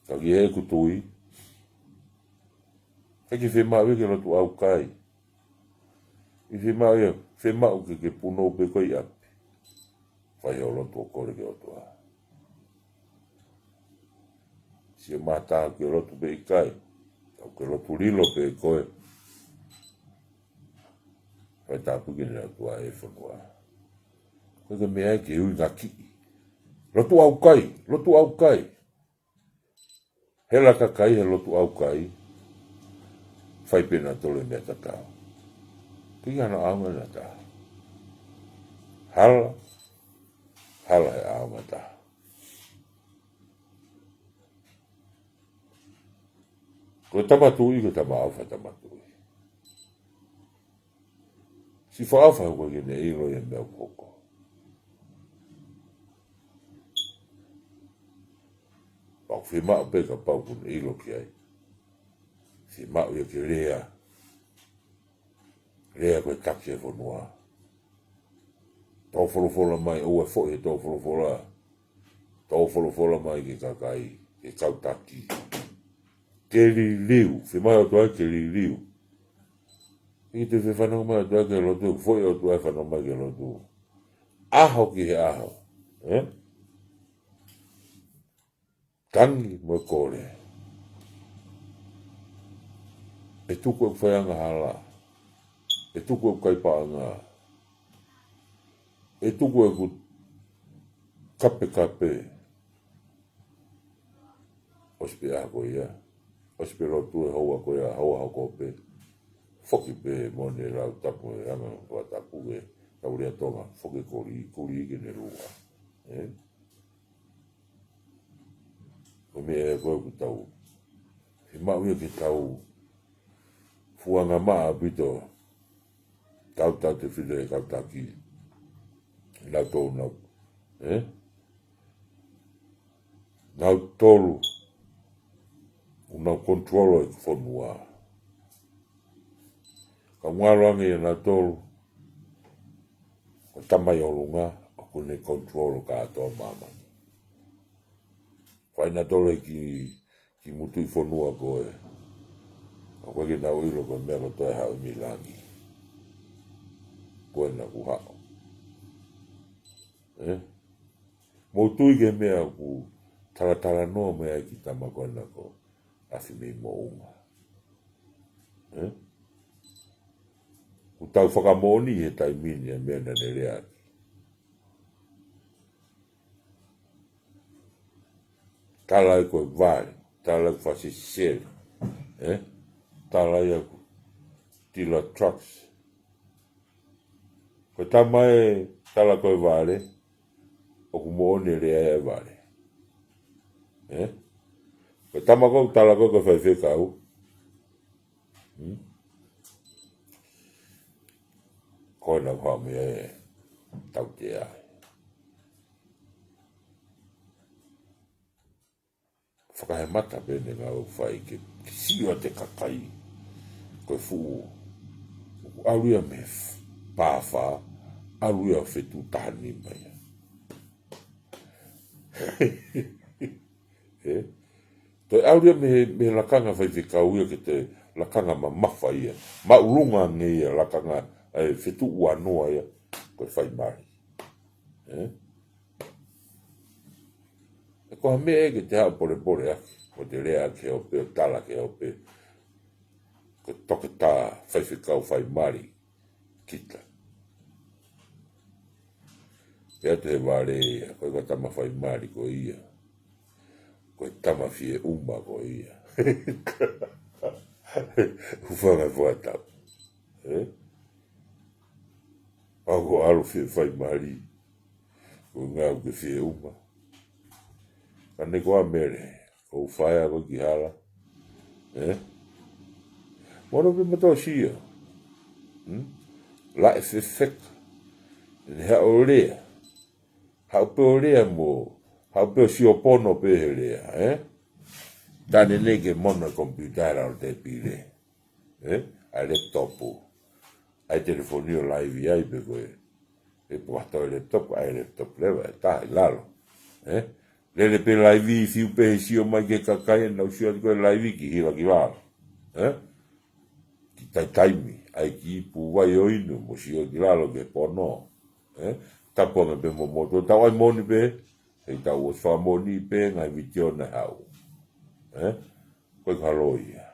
Ka ki heʻeku tui, ʻikai ke fiemaʻu ia ke lotu ʻaukai. ʻIkai fiemaʻu ia, fiemaʻu ke ke punou pē koe ʻi ʻapi. Fai hoʻo lotu ʻo kole ki he ʻOtua. Sio mata ke lotu pē ʻikai. Tau ke lotu lilo pē koe. Fai tāpuaki ki he ʻOtua e fonua. Ko e meʻa ke ui ngaki. Lotu ʻaukai, lotu ʻaukai. Hela kakai he lotu ʻaukai. Fai pē nautolu e meʻa tatau. Ko e hā hano ʻaonga ʻe taha? Hala, hala he ʻaonga ʻe taha. Ko e Tama Tuʻi, ko e Tama ʻOfa Tama Tuʻi. Siʻi fakaʻofa ʻoku ʻikai ke ne ʻilo ia e meʻa ʻoku hoko. Pea ʻoku fiemaʻu pē kapau ʻoku ne ʻilo ki ai. Fiemaʻu ia ke lea. Lea ko e taki e fonua. Tō folofola mai, ʻoua ʻe foʻi he tō folofola. Tō folofola mai ki he kakai, ki he kau taki. Ke liliu, fiemaʻu ʻe he ʻOtua ke liliu. ʻIkai te fie fanongo mai ʻOtua ki he lotu, foʻi ʻOtua ʻe fanongo mai ki he lotu. ʻAho ki he ʻaho. Ē? Tangi mo e kole. ʻE tuku ʻeku faiangahala. ʻE tuku ʻeku kai paʻanga. ʻE tuku ʻeku kapekape. ʻOsi pē ʻaho ko ia. ʻOsi pē lotu e houa ko ia, houa hoko pē. Foki pē mo ne lau tapu e anga fakatapu ke tau lea Tonga. Foki koli, koli ke ne lua. Ē? Ko e meʻa ia ko ē ʻoku tau. Fiemaʻu ia ke tau fuanga maʻa ʻaupito. Tautautefito e kau taki. Nautolu nau. Ē? Nautolu. ʻoku nau control e fonua. Ka ngalo ange ia nautolu, ko e Tamai ʻOlunga, ʻoku ne control kātoa māmani. Fai nautolu e ki, ki mutu ʻi fonua ko ē. ʻOku ʻikai ke nau ʻilo ko e meʻa ko ē ʻe haʻu mei langi. Ko ena kuo haʻu. Ē? Mou tui ki he meʻa ʻoku talatalanoa mai ai ki he tama ko ena ko ʻAfimei Moʻunga. Ē? ʻOku tau fakamoʻoni he taimi ni e meʻa naʻa ne lea ʻaki. Tala ia ko e vale, tala ia ko e faʻahi sesele, ē? Tala ia ko e tila trucks. Ko e tama ʻe tala ko e vale, ʻoku moʻoni e lea e vale. Ē? Ko e tama ʻoku tala ko e faifekau. Hmm? Ko ena kuo haʻu mei ai e tautea. Fakahemata pē ʻene ngāue ʻoku fai ke, ke sio atu e kakai. Ko e fuʻu, ʻoku ʻalu ia mei he pā fā, ʻalu ia ʻo fetuʻu taha nima ia. Ē? Toe ʻalu ia mei he, mei he lakanga faifekau ia ki he lakanga mamafa ia. Māʻolunga ange ia lakanga, ʻa e fetuʻu ua noa ia, ko e fai mali. Ē? ʻE ko ha meʻa ia ke te haʻu polepole ʻaki, mo te lea ʻaki he ope, ʻo tala ki he ope, ko e toketā faifekau fai mali kita. Pea te vale ia, ko e ko e tama fai mali ko ia. Ko e tama fie uma ko ia. Hūfanga he fakatapu. Ē? ʻOku ʻalu fie fai mali. Ko e ngāue ke fie uma. Ka ne ko a mele, ko u fai a ko ki hala. Ē? Mono pe matosia. Hmm? Laʻe fefeka. Ne haʻu ʻo lea. Haʻu pē ʻo lea mo, haʻu pē ʻo sio pono pē he lea, ē? Tane nei ke mono e computer ʻi lalo tēpile. Ē? ʻA e laptop. ʻA e telefoni ʻo live ai pē ko ē. ʻE puato e laptop, ʻa e laptop leva, ʻe taha ʻi lalo. Ē? Lele pē live, fiu pē he sio mai ki he kakai, nau sio atu ko e live ki hila ki lalo. Ē? Ki taitaimi, ʻai ki ipu vai ʻo inu, mo sio ki lalo ki he pono. Ē? Tapu ange pē mo moutolu, tau ʻai moʻoni pē, he tau ʻosi fakamoʻoni pē, ngaahi vitiō naʻe haʻu. Ē? Ko e kalo ia.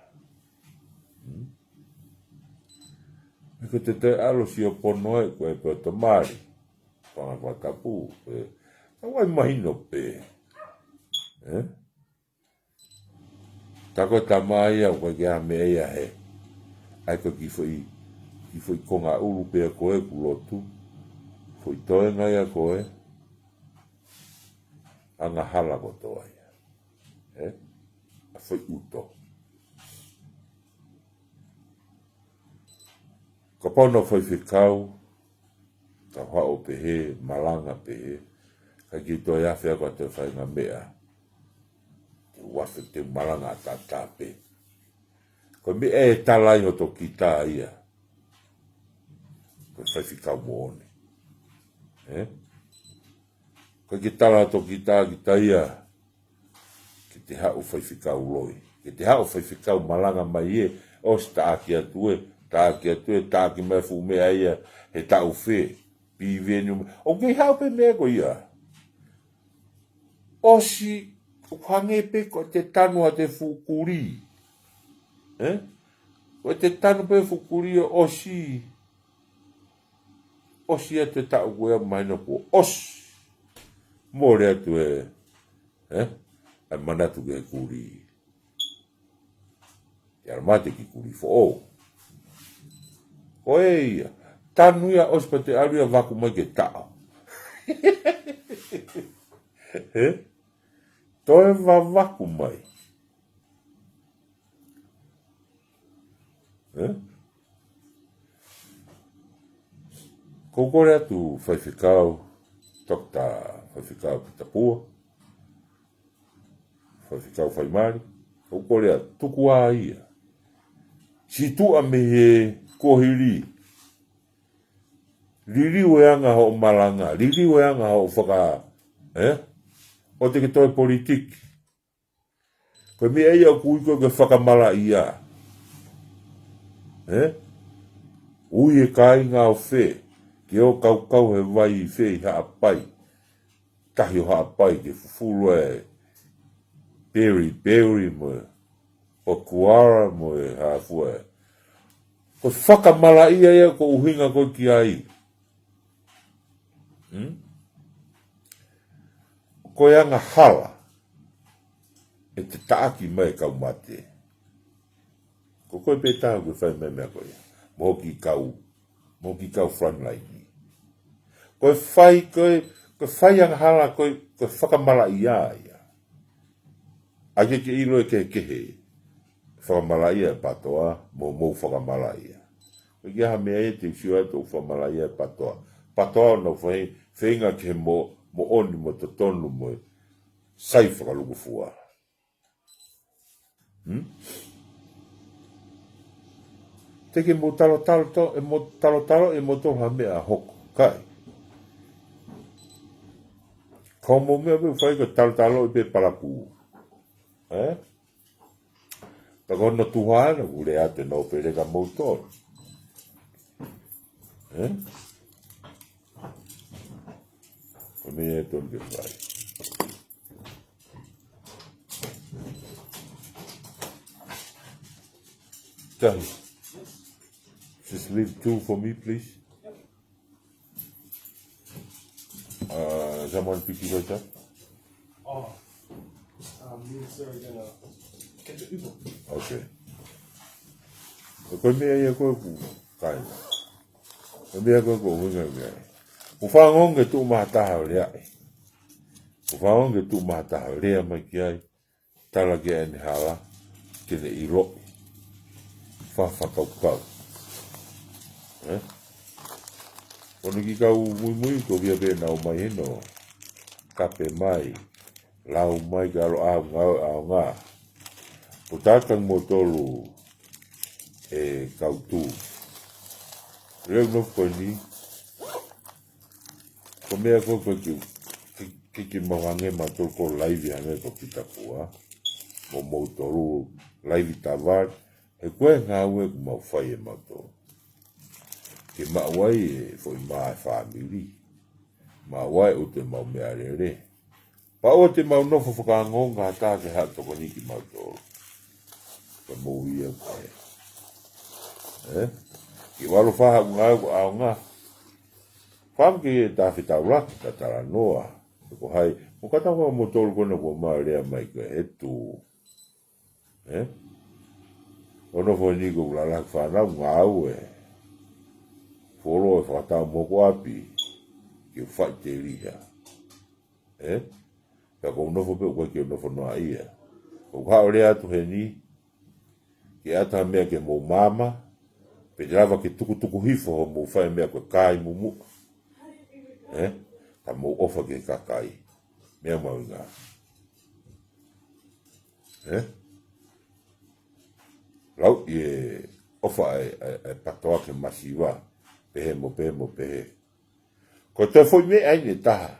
Hmm? He ko te te ʻalu sio pono ē, ko e pē ʻo te mali. Fanga fakatapu, ē. Tau ʻai mahino pē. Ē? Tā ko e tama ia, ʻoku ʻikai ke ʻi ai ha meʻa ia he. ʻAi ko e kiʻi foʻi, kiʻi foʻi konga ʻulu pē ko ē ʻoku lotu. Foʻi toenga ia ko ē. Angahala kotoa ia. Ē? ʻA e foʻi ʻuto. Kapau naʻa faifekau, ka haʻu pehē, malanga pehē, ka ke toe afe ako atu e faʻahinga meʻa. Te u afe te u malanga ʻataʻatā pē. Ko e meʻa ʻe tala ai hoto kita ia. Ko e faifekau moʻoni. Ē? Ko e ke tala hoto kita kita ia. Ke te haʻu faifekau loi. Ke te haʻu faifekau malanga mai ē. ʻOsi taʻaki atu ē. Taʻaki atu ē. Taʻaki mai fuʻu meʻa ia. He taʻu fē. Piveni. ʻOku kei haʻu pē meʻa ko ia. ʻOsi, ʻoku hangē pē ko e te tanu ʻa e fuʻu kulī. Ē? Ko e te tanu pē fuʻu kulī ʻo ʻosi. ʻOsi atu e taʻu ko ia mahino kuo ʻosi. Mole atu e, ē? ʻA e manatu ki he kulī. Te ala mate ki kulī foʻou. Ko e ia, tanu ia ʻosi pea te ʻalu ia vaku mai ke taʻo. Ē? Toe vavaku mai. Ē? Ko u kole atu faifekau, Toketā Faifekau Pita Pua, faifekau fai mali, ʻOku ou lea, tuku ā ia. Siʻi tuʻa mei he kuohili. Liliu e anga hoʻo malanga, liliu e anga hoʻo faka-, ē? ʻOua te ke toe politiki. Ko e meʻa ia ʻoku ui ko e fakamalaʻia. Ē? Ui e kāinga ʻo fē, ke ō kaukau he vai fē ʻi Haʻapai. Tahi ʻo Haʻapai ke fufulu e beriberi mo e ʻokuara mo e hā fua. Ko e fakamalaʻia ia ʻoku ou ʻuhinga ko ē ki ai. Hmm? Ko e angahala ʻe te taʻaki mai e kau mate. Ko koe pē taha ʻoku ke fai mai e meʻa ko ia. Mo hoʻo kau, mo hoʻo kau frontline. Ko e fai, ko e, ko e fai angahala, ko e, ko e fakamalaʻia ia. ʻAi ke ke ʻilo e kehekehe. Fakamalaʻia e PATOA, mo, mo fakamalaʻia. Ko e kiʻi meʻa ia te u sio ai ʻoku fakamalaʻia e PATOA. PATOA ʻoku nau fai, feinga ke mo, moʻoni mo totonu mo e sai fakalukufua. Hmm? Te ke mo talotalo to, ʻe mo talotalo, ʻe mo tō ha meʻa hoko. Kai. Ko mo meʻa pē fai ko talotalo ʻi pē palakū. Ē? Ka ko hono tuha ʻana, ʻoku lea atu ʻe nau pele ka mo tō. Ē? Ko e meʻa ia ʻoku tonu ke fai. Tahi. Just leave two for me, please. Uh, someone pick you guys up? Oh. Um, me and Sarah are gonna catch an Uber. Okay. Ko e meʻa ia ko ē ʻoku kai. Ko e meʻa ko ē ʻoku ʻuhinga ki ai. ʻOku ou fanongo ki he tuʻu maʻa ha taha ʻo lea ai. ʻOku ou fanongo ki he tuʻu maʻa ha taha ʻo lea mai ki ai. Tala ki ai ʻene hala, ke ne ʻiloʻi. Fakakaukau. Ē? Ko hono kiʻi kau muimui, ko ia pē naʻa nau ō mai heni ʻo kape mai, lau mai ke ʻalu ʻo ʻaonga, ʻaonga. Ko e tangata mo tolu e kau tū. Leu nofo ko eni, ko e meʻa ko ē ko e kiʻi, kiʻi, kiʻi, kiʻi mau hangē mautolu ko e laivi hangē ko Pita Pua. Mo mautolu laivi tavale, he ko e ngāue ʻoku mau fai ʻe mautolu. Ke maʻu ai e foʻi mā e fāmili. Maʻu ai ʻo te mau meʻalele. Pea ʻoua te mau nofo fakaongoongo ha taha ke haʻu ʻo tokoni kiate kimautolu. Ka mou ia ko ē. Ē? Ke ʻalu ʻo fai haʻo ngāue ko e ʻaonga. Fakaʻamu ke ta fetaulaki, ta talanoa. Ko hai, mo kata mo mautolu ko ena kuo mau lea mai ko e tu. Ē? ʻO nofo ni ko e lalahi fānau ngāue. Fuoloa e fakatau mo hoku ʻapi. Ke u faʻiteliha. Ē? Ka ʻoku ou nofo pē ʻoku ʻikai ke u nofo noaʻia. ʻOku ou haʻu ʻo lea atu heni, ke ʻata ha meʻa ke mou maama, pe te lava ke tukutuku hifo hoʻomou fai meʻa ko e kai mumu. Ē? Ka mou ʻofa ki he kakai. Meʻa mahuʻinga. Ē? Lau ʻi he ʻofa ʻa e, ʻa e, ʻa e PATOA ki he masiva. Pehē mo pehē mo pehē. Ko e toe foʻi meʻa ʻeni ʻe taha.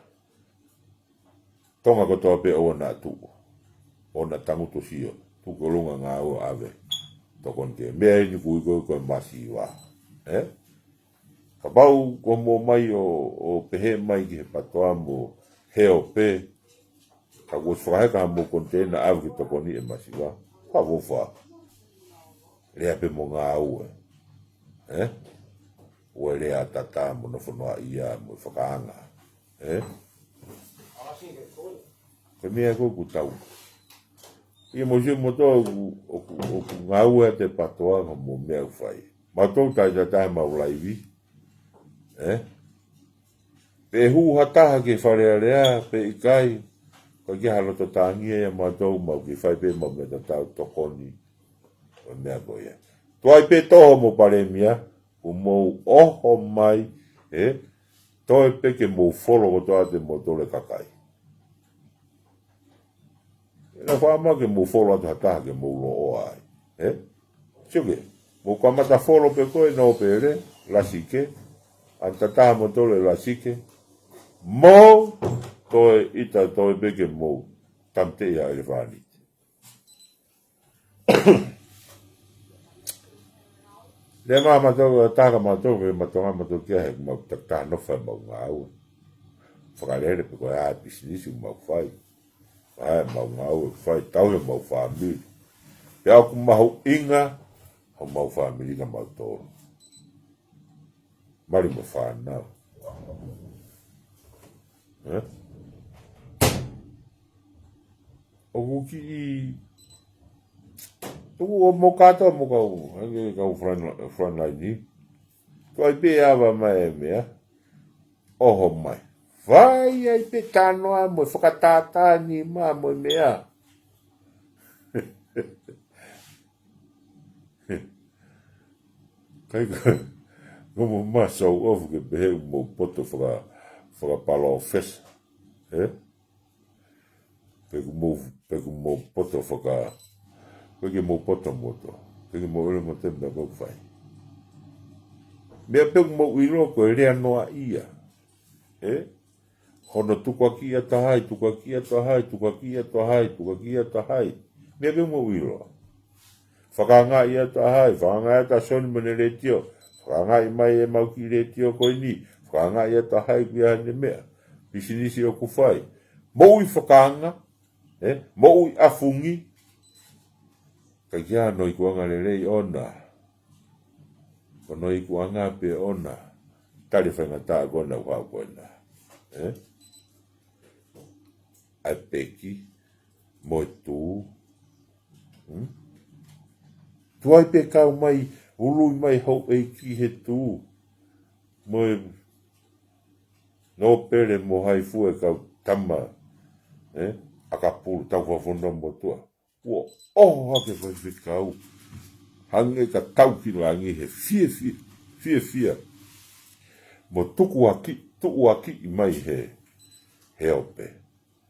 Tonga kotoa pē ʻoua naʻa tuʻu. ʻOua naʻa tangutu sio. Tuku ki ʻolunga ngāue ʻave. Tokoni ki he meʻa ʻeni ʻoku ui ko e, ko e masiva. Ē? Kapau kuo mou ō mai ʻo, ʻo pehē mai ki he PATOA mo heo pē. Ka kuo ʻosi fakaheka haʻamou koniteina ʻave ke tokoni e masiva. Fakaʻofoʻofa. Lea pē mo ngāue. Ē? ʻOua ʻe lea tatau mo nofo noaʻia mo fakaanga. Ē? Ko e meʻa ko ē ʻoku tau. ʻIo mou sio moutolu ʻoku, ʻoku, ʻoku ngāue atu e PATOA mo e meʻa ʻoku fai. Mautolu taitai taha mau laivi. Ē? Pe hū ha taha ki he Fale Alea, pe ʻikai, ko e kiʻi ha loto tāngia ia mautolu mau kiʻi fai pē mau meʻa tatau tokoni. Ko e meʻa ko ia. Tuai pē toho mo Palēmia, ʻoku mou ʻoho mai, ē, toe pē ke mou folo kotoa ʻa moutolu e kakai. Fakaʻamu ke mou folo atu ha taha ke mou loʻo ai. Ē? Sio ki ai. Mou kamata folo pē ko ē nōpele, Lasike. ʻAna tataha mo tole Lasike. Mou toe ʻita toe pē ke mou tāmateʻi ʻa ʻelefānite. Lea mai mātou, ʻa e taha mātou, ke mātou ngā mātou kia he mau takitaha nofo ʻemau ngāue. Fakalele pē ko e hā e pisinisi ʻoku mau fai. Hā ʻemau ngāue ʻoku fai, tauhi ʻemau fāmili. Pea ʻoku mahuʻinga homau fāmili kia mautolu. Mali mo fānau. Ē? ʻOku kiʻi, ʻoku ʻo mo kātoa mo kau, ʻa e kau front, frontline ni. Ko ai pē ava mai e meʻa. ʻOho mai. Fai ai pē tanoa mo e fakatātā ni ma mo e meʻa. Kai ka, ko mo ma sau ofu ke pehē mo poto faka, fakapalōfesa. Ē? Pe ʻoku mo, pe ʻoku mo poto faka, pe ʻoku mo poto moto. Pe ʻoku mo ʻele mo te meʻa ʻoku fai. Meʻa pē ʻoku mo ʻilo ko e lea noa ia. Ē? Hono tukuakiʻi ʻa Tahai, tukuakiʻi ʻa Tahai, tukuakiʻi ʻa Tahai, tukuakiʻi ʻa Tahai. Meʻa pē ʻoku mo ʻilo. Fakaangaʻi ʻa Tahai, fakaangaʻi ʻa Tasoni mo ʻene letiō. Fakaangaʻi mai ʻemau kiʻi letiō ko eni. Fakaangaʻi ʻa Tahai kuo ʻi ai haʻane meʻa. Pisinisi ʻoku fai. Moʻui fakaanga, ē? Moʻui ʻafungi. Ka ʻikai ke ʻi ai hano ikuʻanga lelei ʻona. Ko hono ikuʻanga pē ʻona. Tali faingataʻa ko ena ʻoku haʻu ko ena. Ē? ʻA e peki, mo e tū. Hmm? Tuai pē kau mai, ului mai houʻeiki he tū. Mo e nōpele mo hai fua e kau tama. Ē? ʻAkapulu tau fafonua mo tua. Kuo ʻoho hake faifekau. Hangē ka tau ki langi he fiefia, fiefia. Mo tukuaki, tukuakiʻi mai he, he ope.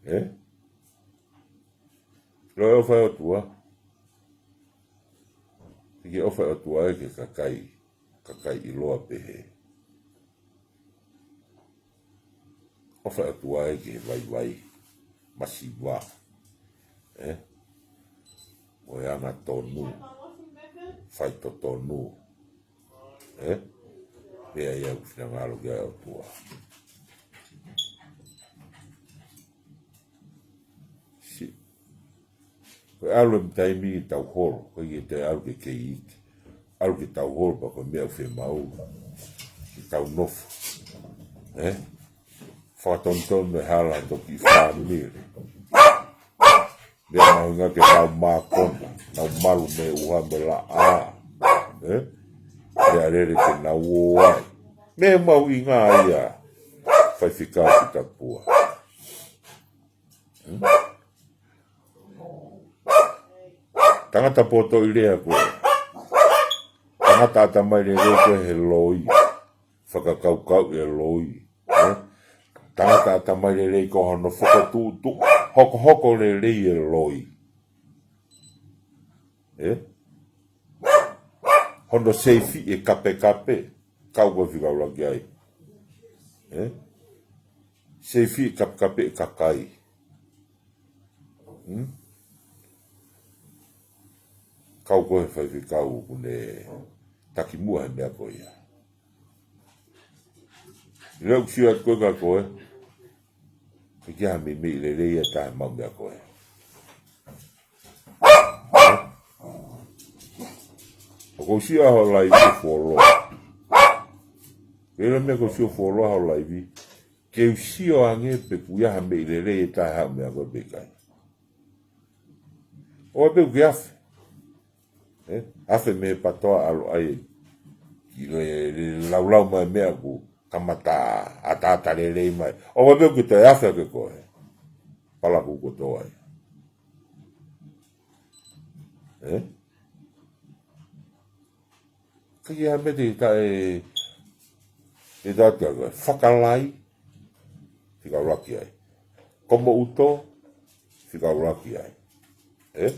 Ē? Loe ʻofa ʻa e ʻOtua. Ke ʻofa ʻa e ʻOtua ē ki he kakai, kakai ʻiloa pehē. ʻOfa ʻa e ʻOtua ē ki he vaivai, masiva. Ē? Mo e angatonu, faitotonu. Ē? Pea ia ʻoku finangalo ki ai ʻa e ʻOtua. Si. Ko e ʻalu e taimi ke tau holo, ko e ke te ʻalu ke kei iiki. ʻAlu ke tau holo pea ko e meʻa ʻoku fiemaʻu ke tau nofo. Ē? Fakatonutonu e hala toki fāmili. Meʻa mahuʻinga ke nau mākona, nau malu mei he ʻuha mo e laʻā. Ē? Meʻalele ke nau ō ai. Meʻa mahuʻinga ia, faifekau ki tapua. Hmm? Tangata poto ʻi lea ko e. Tangata ʻatamai lelei ko e he loi. Fakakaukau e loi. Ē? Tangata ʻatamai lelei ko hono fakatuʻutuʻu, hokohoko lelei e loi. Ē? Hono seifi e kapekape, kau ko e fika ʻuluaki ai. Ē? Seifi e kapekape e kakai. Hmm? Kau ko e faifekau ʻoku ne takimuʻa he meʻa ko ia. Lea ʻoku sio atu ko e ka ko e. Ke kia ha meimei lelei ʻa e taha mau meʻa ko e. ʻOku ou sio ʻaho laivi ʻo fuoloa. Ke ʻilo meʻa ʻoku ou sio fuoloa ʻaho laivi. Ke u sio ange pe ʻoku ʻi ai ha meʻi lelei ʻe taha ʻa e meʻa ko e pe ʻikai. ʻO pē ʻoku ke afe. Ē? Afe mei he patoa ʻalu ai. Ki le, le laulau mai meʻa ʻoku kamata ʻataʻata lelei mai. ʻO pē ʻoku ke toe afe ke koe. Palaku kotoa ai. Ē? Ka ʻi ai ha meʻa te ta e, te ta te aka. Fakalai, fika ʻuluaki ai. Ko mo uto, fika ʻuluaki ai. ē?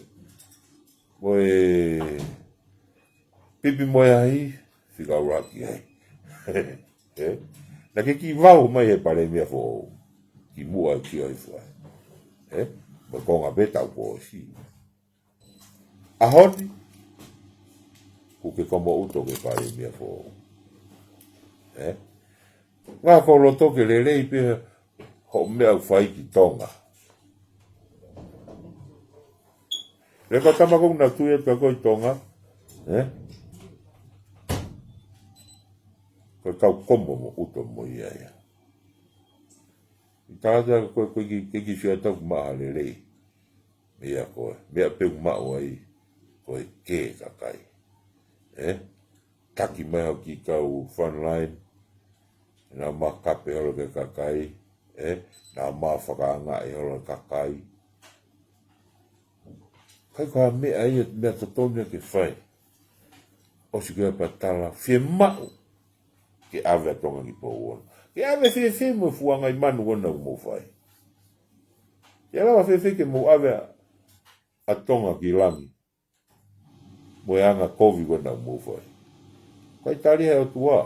Mo e pipi mo e ahi, fika ʻuluaki ai. Ē? Naʻe kiʻi vau mai he palēmia foʻou. Kimuʻa ki ai fua. Ē? Mo e konga pē tau pōsi. ʻAho ni, kuo ke komo ʻuto ki he palēmia foʻou. Ē? Ngā ko loto ke lelei pē hoʻo meʻa ʻoku fai ki Tonga. Leka tama kou na tui atu ko i Tonga. Ē? Ko e kau komo mo ʻuto mo ia ia. ʻI tangata ko e, ko e ki, ke ki fia tau maha lelei. Meʻa ko e, meʻa pē ʻoku maʻu ai, ko e kē kakai. Ē? Taki mai hoʻo kiʻi kau frontline, naʻa ma kape holo ke kakai, ē? Naʻa ma fakaangaʻi holo kakai. Kai ko ha meʻa ia, meʻa totonu ia ke fai. ʻOsi ko ia pea tala, fiemaʻu ke ʻave ʻa Tonga ki Pouono. Ke ʻave fēfē mo e fuʻu angaʻi manu ko ena ʻoku mou fai. Ke lava fēfē ke mou ʻave ʻa, ʻa Tonga ki langi. Mo e anga kovi ko ena ʻoku mou fai. Kai tali he ʻOtua.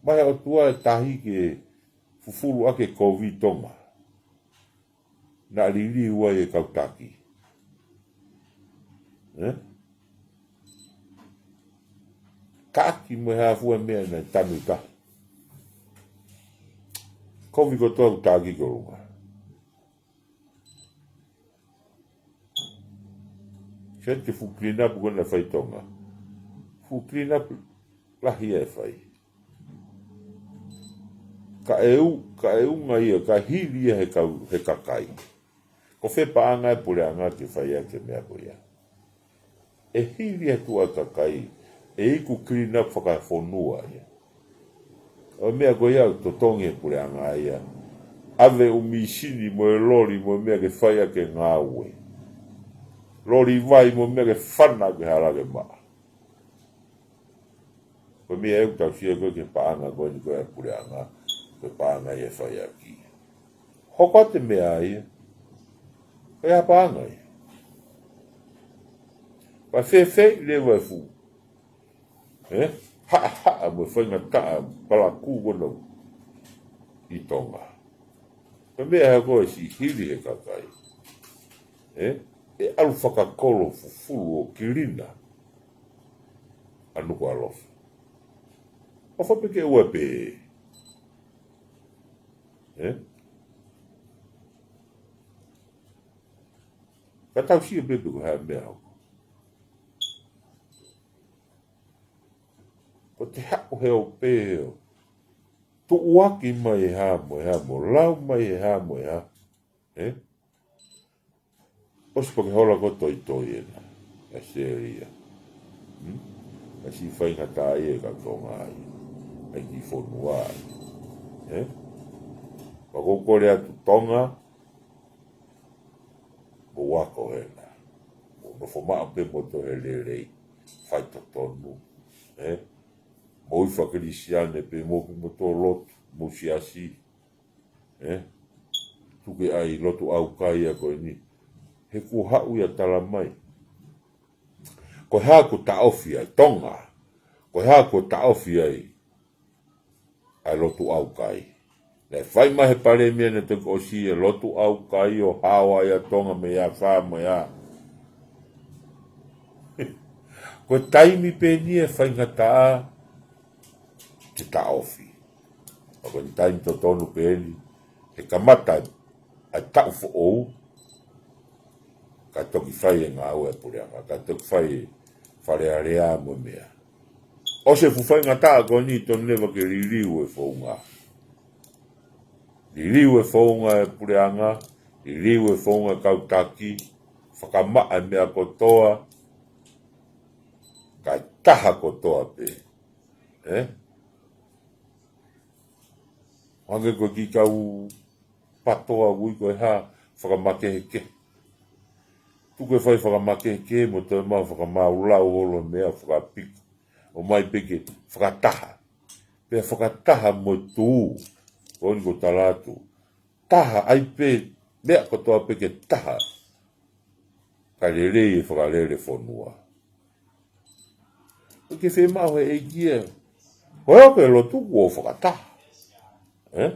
Mai he ʻOtua e tahi ke fufulu ʻaki e kovi Tonga. Naʻa liliu ai e kau taki. Ē? Taki mo e hā fua meʻa naʻe tanu tahi. Kovi kotoa ʻoku taki ki ʻolunga. Ke te fuʻu clean up ko ena fai Tonga. Fuʻu clean up lahi e fai. Ka e u, ka e unga ia, ka hili ia he kau, he kakai. Ko fē paʻanga e puleʻanga ke fai ʻaki e meʻa ko ia. ʻE hili atu ʻa e kakai, ʻe iku clean up fakafonua ia. ʻO e meʻa ko ia ʻoku totongi e puleʻanga ia. ʻAve ʻū mīsini mo e loli mo e meʻa ke fai ʻaki e ngāue. Loli vai mo e meʻa ke fana ke hala ke maʻa. Ko e meʻa ʻoku tau sio ko ē ki he paʻanga ko eni ko e puleʻanga, ko e paʻanga ia ʻe fai ʻaki. Hoko atu e meʻa ia. Ko e hā paʻanga ia. Pea fēfē leva e fuʻu. Ē? Haʻahaʻa mo e faingataʻa palakū ko ena ʻi Tonga. Ko e meʻa hā ko e siʻi hili he kakai. Ē? ʻE ʻalu fakakolo fufulu ʻo kilina. ʻA Nukuʻalofa. ʻOfa pē ke ua pē. Ē? Ka tau sio pē pe ko e hā e meʻa hoko. Ko te haʻu he ʻo pē ʻo tuʻuaki mai e hā mo e hā mo lau mai e hā mo e hā. Ē? ʻOsi pē ke hola ko toitoi ena. ʻA Selia. Hmm? ʻA siʻi faingataʻa ia ka Tonga ai. ʻAi ki fonua ai. Ē? Pea kou kole atu Tonga. Mou ako hena. Mou nofo maʻu pē mo toe lelei. Fai totonu. Ē? Mou ʻi fakaKilisiane pē mou pē mo toe lotu. Mou siasi. Ē? Tuku ʻa e lotu ʻaukai ia ko eni. He kuo haʻu ia tala mai. Ko e hā kuo taʻofi ai Tonga. Ko e hā kuo taʻofi ai. ʻA e lotu ʻaukai. Naʻe fai mai he palēmia naʻe toki ʻosi e lotu ʻaukai ʻo hao ai ʻa Tonga mei he afā mo e hā. Ko e taimi pē eni e faingataʻa ke taʻofi. Ka ko e taimi totonu pē eni, he kamata ʻa e taʻu foʻou, ka toki fai e ngāue ʻa e puleʻanga, ka toki fai e Fale Alea mo e meʻa. ʻOsi e fuʻu faingataʻa ko eni tonu leva ke liliu e founga. Liliu e founga e puleʻanga, liliu e founga e kau taki, fakamaʻa e meʻa kotoa, kae taha kotoa pē. Ē? Hangē ko e kiʻi kau patoa ui ko e hā, fakamakehekehe. Tuku e fai fakamakehekehe mo toe mau fakamaulau holo meʻa fakapika. ʻOmai pē ke fakataha. Pea fakataha mo e tū. Ko eni ko e tala atu. Taha ai pē Meʻa kotoa pē ke taha. Ka lelei e fakalele fonua. ʻOku ke fiemaʻu he ʻEiki ia. Ko e ʻoku ke lotu kuo fakataha. Ē?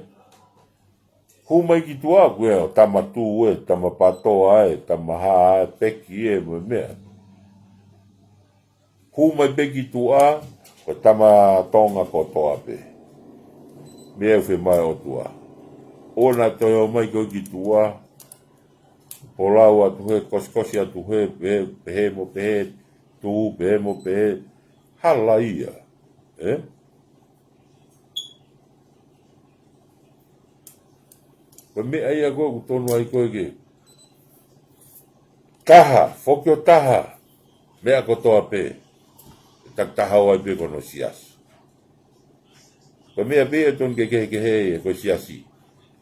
Hū mai ki tuʻa ko e ʻo tama tū ē, tama pātoa ē, tama hā ē, peki ē, mo e meʻa. Hū mai pē ki tuʻa, ko e tama Tonga kotoa pē. Meʻa ʻoku fiemaʻu ʻe he ʻOtua. ʻOua naʻa toe ō mai koe ki tuʻa, polau atu hē, kosikosi atu hē, pehē, pehē mo pehē, tū, pehē mo pehē, hala ia. Ē? Ko e meʻa ia ko ē ʻoku tonu ai ko ē ke taha, foki ʻo taha, meʻa kotoa pē, takitaha ʻo ai pē ko hono siasi. Ko e meʻa pē ia tonu ke kehekehe ia ko e siasi.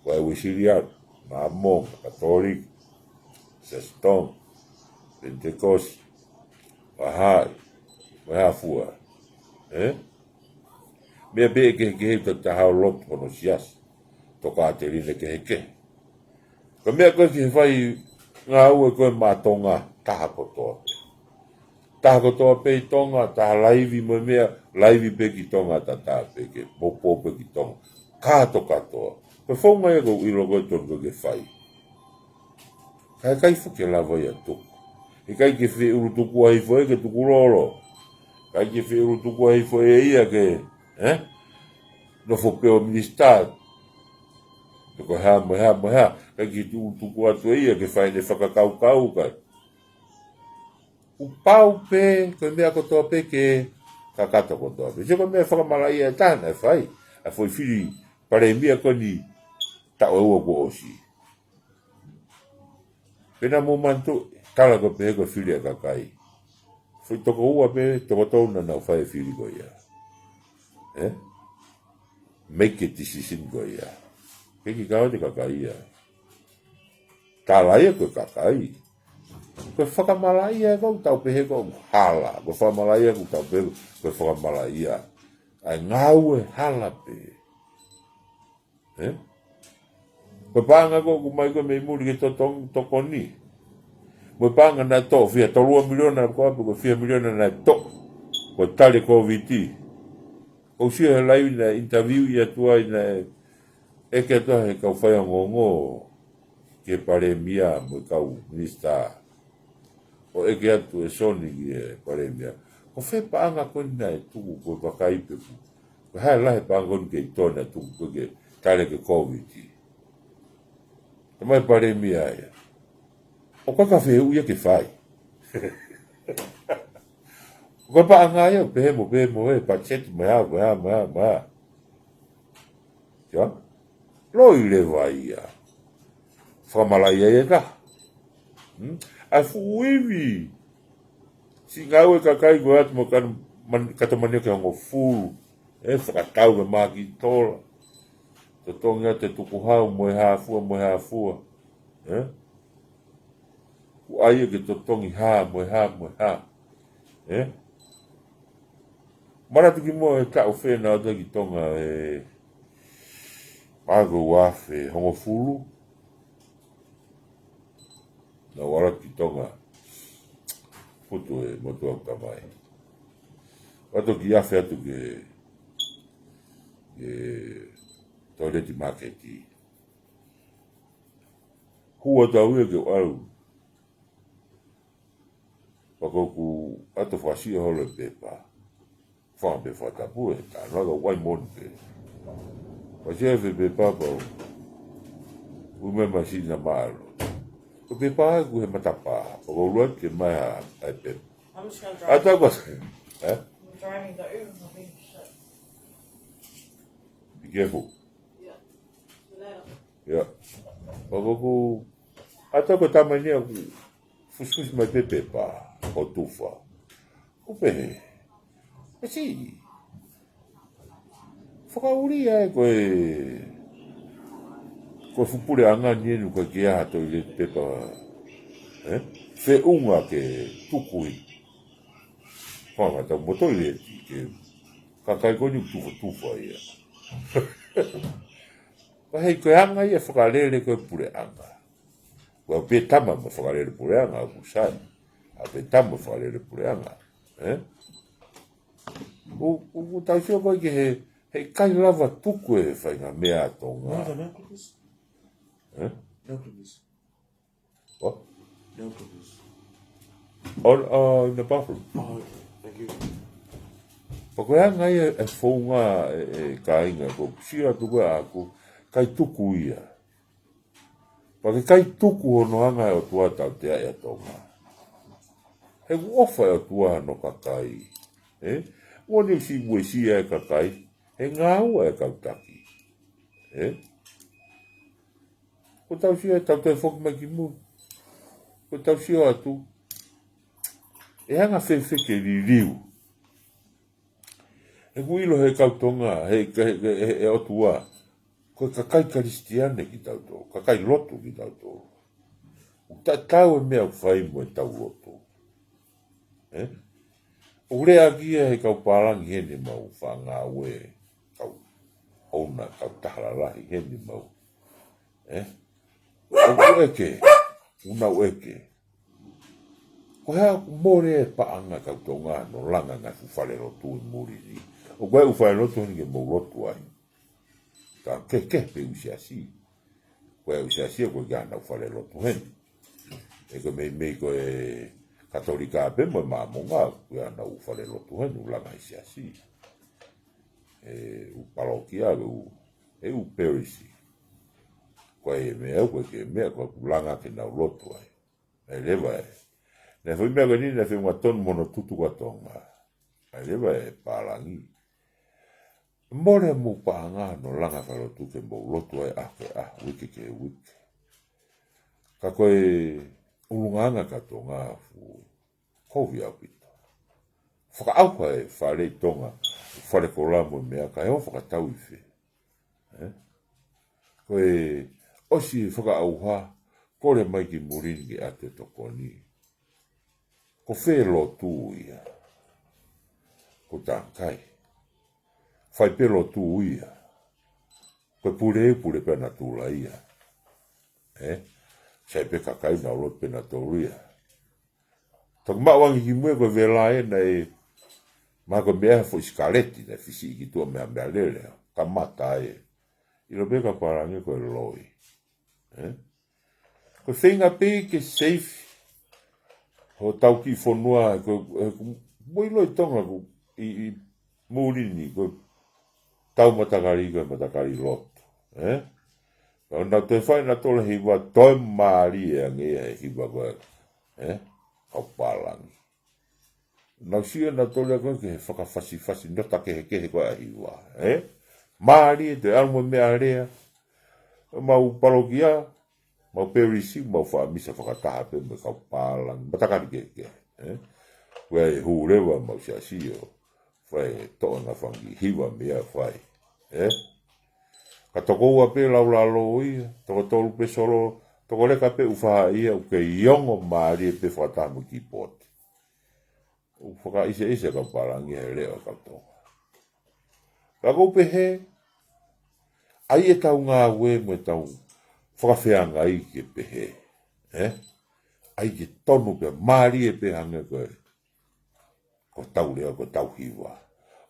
Ko e Uēsiliana, Māmonga, Katolika, Siasi Tonga, Penitekosi, Vahaʻi, mo e hā fua. Ē? Meʻa pē ia kehekehe takitaha ʻo lotu hono siasi. Tokāteline kehekehe. Ko e meʻa ko ē ke fai ngāue ko ē maʻa Tonga taha kotoa pē. Taha kotoa pē ʻi Tonga, taha laivi mo e meʻa, laivi pē ki Tonga, tatā pē ke poupou pē ki Tonga. Kātoa kātoa. Ko e founga ia ʻoku ou ʻilo ko ē tonu ko ē ke fai. Ka ʻikai foki ke lava ia tuku. ʻIkai ke feʻulutuku ai foʻi ke tukulolo. ʻIkai ke feʻulutuku ai foʻi ia ke, ē? Nofo pē ʻo minisitā. Pe ko e hā mo e hā mo e hā. ʻIkai ke tuku, tuku atu ia ke fai ʻene fakakaukau ka. Kuo pau pē, ko e meʻa kotoa pē ke kakato kotoa pē. Sio ko e meʻa fakamalaʻia ʻe taha naʻe fai. ʻA e foʻi fili palēmia ko eni taʻu ʻe ua kuo ʻosi. Pea naʻa mou manatuʻi, tala ko ē pehē ko e fili ʻa e kakai. Foʻi toko ua pē, toko tolu naʻa nau fai e fili ko ia. Ē? Make a decision ko ia. Pea ke kau te kakai ia. Tala ia ko e kakai. Ko e fakamalaʻia ē ʻoku tau pehē ko e hala. Ko e fakamalaʻia ʻoku tau pehē ko e fakamalaʻia. ʻA e ngāue hala pē. Ē? Ko e paʻanga ko ē ʻoku ʻomai ko ē mei muli ke totong-, tokoni. Mo e paʻanga naʻe toʻo, fiha tolu miliona ko ē pe ko e fiha miliona naʻe toʻo. Ko e tali e Kōviti. ʻOku ou sio he laivi naʻe interview ia atu ai naʻe ʻeke atu ai he kau faiongoongo ki he palēmia mo e kau minisitā. ʻO ʻeke atu ʻe Soni ki he palēmia. Ko fē paʻanga ko eni naʻe tuku ko e vakai pe ko e hā e lahi e paʻanga ko eni kei toʻo naʻe tuku ko ē ke tali ki he Kōviti. Talamai ʻe he palēmia ia. ʻOku ʻikai ke fehuʻi ia ke fai. Ko e paʻanga ia, pehē mo, pehē mo, ē, patiseti, mo e hā, mo e hā, mo e hā, mo e hā. Ia? Loi leva ia. Fakamalaʻia ia ka. Hmm? ʻA e fuʻu ivi. Siʻi ngāue ʻa e kakai ko ē atu mo e kata man-, kata mania ke hongofulu. Ē, fakatau ke mākitola. Totongi atu e tukuhau mo e hā fua, mo e hā fua. Ē? Kuo ʻai ia ke totongi hā, mo e hā, mo e hā. Ē? Manatu ki muʻa e taʻu fē naʻa ʻoatu ki Tonga ē. Mā ko e ua afe hongofulu. Naʻa ku ʻalu ki Tonga. Putu e motuʻa ʻoku tamai. ʻAlu ki he afe atu ki he, ki he toileti māketi. Hū atu au ia ke u ʻalu. Pea ko ʻeku ʻalu ʻo fakasiʻi holo e pepa. Fanga pē fakatapu ē, tā noa ka u ʻai moni pē. Pea sio he pepa pea u ʻomai e masina mālō. Ko e pepa ē ʻoku he matapā, pea ko e ʻuluaki ke ʻomai ʻa e pepa. I'm just gonna drive. ʻAlu atu au ko e, ē? I'm driving the Uber, I think. Shit. Be careful. Yeah. Later. Ia. Pea ko ʻeku ʻalu atu au ko e tamai ni ʻoku fusifusi mai pē pepa, ʻo tufa. ʻOku pehē. ʻE si. Fakaʻuli ai ko e, ko e fuʻu puleʻanga ni eni ʻoku ʻikai ke ʻi ai ha toileti pepa. Ē? Feʻunga ke tuku ʻi. Fanga tau mo toileti ke kakai ko eni ʻoku tufatufa ia. Pea hei ko e anga ia fakalele ko e puleʻanga. Ko au pē tama mo fakalele puleʻanga, ʻoku sai. Au pē tama mo fakalele puleʻanga. Ē? ʻOku, ʻoku, ʻoku tau sio ko ē ki he, heʻikai lava tuku e faʻahinga meʻa ʻa Tonga. Mother, may I put this? Ē? May I put this? What? May I put this? Oh, uh, in the bathroom. Oh, okay. Thank you. Pea ko e anga ia e founga e, e kāinga ko sia tuku ʻaku, ʻikai tuku ia. Pea ke ʻikai tuku hono anga e ʻOtua tautea ʻa Tonga. He ʻoku ʻofa e ʻOtua hono kakai. Ē? ʻOua naʻa siʻi uesia e kakai. He ngāue e kau taki. Ē? Ko tau sio, tau toe foki mai ki mui. Ko tau sio atu. ʻE anga fēfē ke liliu. He ʻoku ʻilo he kau Tonga, he, he, he, he, he ʻOtua. Ko e kakai Kalisitiane kitautolu, kakai lotu kitautolu. ʻOku tatau e meʻa ʻoku fai mo e tau lotu. Ē? ʻOku lea ki ai he kau pālangi heni mau fanga ue, kau ʻouna, kau taha lalahi heni mau. Ē? ʻOku ʻeke, ʻoku nau ʻeke. Ko e hā ʻoku mole e paʻanga kau Tonga ʻo langa ngaahi fuʻu fale lotu ʻi muli ni. ʻOku ʻi ai e fuʻu fale lotu heni ke mou lotu ai. Ka kehekehe pē ʻū siasi. Ko e ʻū siasi ko ē ʻoku ʻi ai ʻenau fale lotu heni. ʻE ko e meimei ko e Katolika pē mo e Māmonga, ʻoku ʻi ai ʻenau fale lotu heni, ʻoku langa ʻi siasi. ʻE ʻū palokia, ʻū, ʻe ʻū perisi. Ko e meʻa, ko e ke meʻa, ko ʻoku langa ke nau lotu ai. ʻAi leva ē. Naʻe foʻi meʻa ko eni, naʻe feʻunga tonu mo hono tutu ko ē ʻa Tonga. ʻAi leva ē pālangi. Mole mou paʻanga ʻo langa fale lotu ke mou lotu ai ʻaho ki he ʻaho, uike ki he uike. Ka ko e ʻulungaanga kau Tonga fuʻu kovi ʻaupito. Fakaʻauha e fale ʻi Tonga, fale kola mo e meʻa ka ʻe ʻoua fakatau ʻi fē. Ē? Ko e ʻosi e fakaʻauha, kole mai ki muli ni ke ʻatu e tokoni. Ko fē lotu ia? Ko e kakai. Fai pē lotu ia. Ko e pule, pule pē natula ia. Ē? Sai pē kakai nau lotu pē natula ia. Toki maʻu ange ki mui ko e vela ē naʻe, mahalo ko e meʻa foʻi sikaleti naʻe fisiʻi ki tuʻa mei he meʻalele. Kamata ē. ʻIlo pē kau pālangi ko e loi. Ē? Ko e feinga pē ke seifi hotau kiʻi fonua, ko, ko, mou ʻilo ʻi Tonga ko ē, ʻi, ʻi muli ni, ko e tau matakali, ko e matakali lotu. Ē? Ka ʻoku nau toe fai nautolu e hiva, toe mālie ange e hiva ko ē, ē? Kau pālangi. Nau sio nautolu ia ko ē ki he fakafasifasi nota kehekehe ko ē ʻa e hiva, ē? Mālie, toe ʻalu mo e meʻalea, mau palokia, mau perisi, mau faʻa misa fakataha pē mo e kau pālangi, matakali kehekehe, ē? Ko e hū leva mau siasi ʻo fai toʻo ngaahi fanga hiva meʻa fai, ē? Ka toko ua pē laulalo ia, toko tolu pē solo, toko leka pē ʻū faʻahi ia, ʻoku kei ongo mālie pē fakataha mo e kīpooti. ʻOku fakaʻiseʻise kau pālangi he leʻo kau Tonga. Ka ʻoku ou pehē, ʻai ʻetau ngāue mo ʻetau fakafeangai ke pehē, ē? ʻAi ke tonu pē mālie pē hangē ko e, ko ʻetau leʻo, ko ʻetau hiva.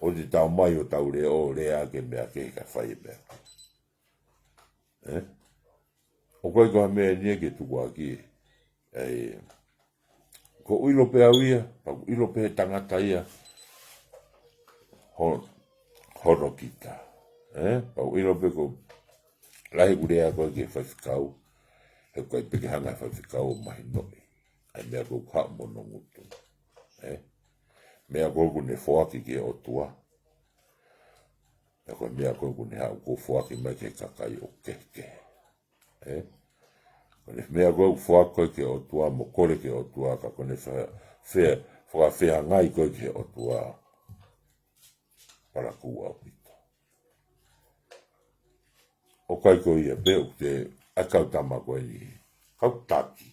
ʻOua te tau ʻomai hotau leʻo ʻo lea ki he meʻa kehe kae fai e meʻa kehe. Ē? ʻOku ʻikai ko ha meʻa eni ia ke tukuakiʻi. ʻAi, ʻoku ou ʻilo pē au ia, pea ʻoku ʻilo pē he tangata ia, ho-, hono kita. Ē? Pea ʻoku ou ʻilo pē ko e lahi ʻeku lea ko ē ki he faifekau, he ʻoku ʻikai pē ke hanga ʻe he faifekau ʻo mahinoʻi ʻa e meʻa ko ē ʻoku haʻu mei hono ngutu. Ē? Meʻa ko ē ʻoku ne foaki ki he ʻOtua. Pea ko e meʻa ko ē ʻoku ne haʻu ʻo foaki mai ki he kakai ʻoku kehekehe. Ē? Ko e meʻa ko ē ʻoku foaki ko ē ki he ʻOtua mo kole ki he ʻOtua ka ko ʻene fe-, fe-, fakafeangai ko ē ki he ʻOtua. Palakū ʻaupito. ʻOku ʻikai ko ia pē ʻoku te ʻai kau tama ko eni. Kau taki.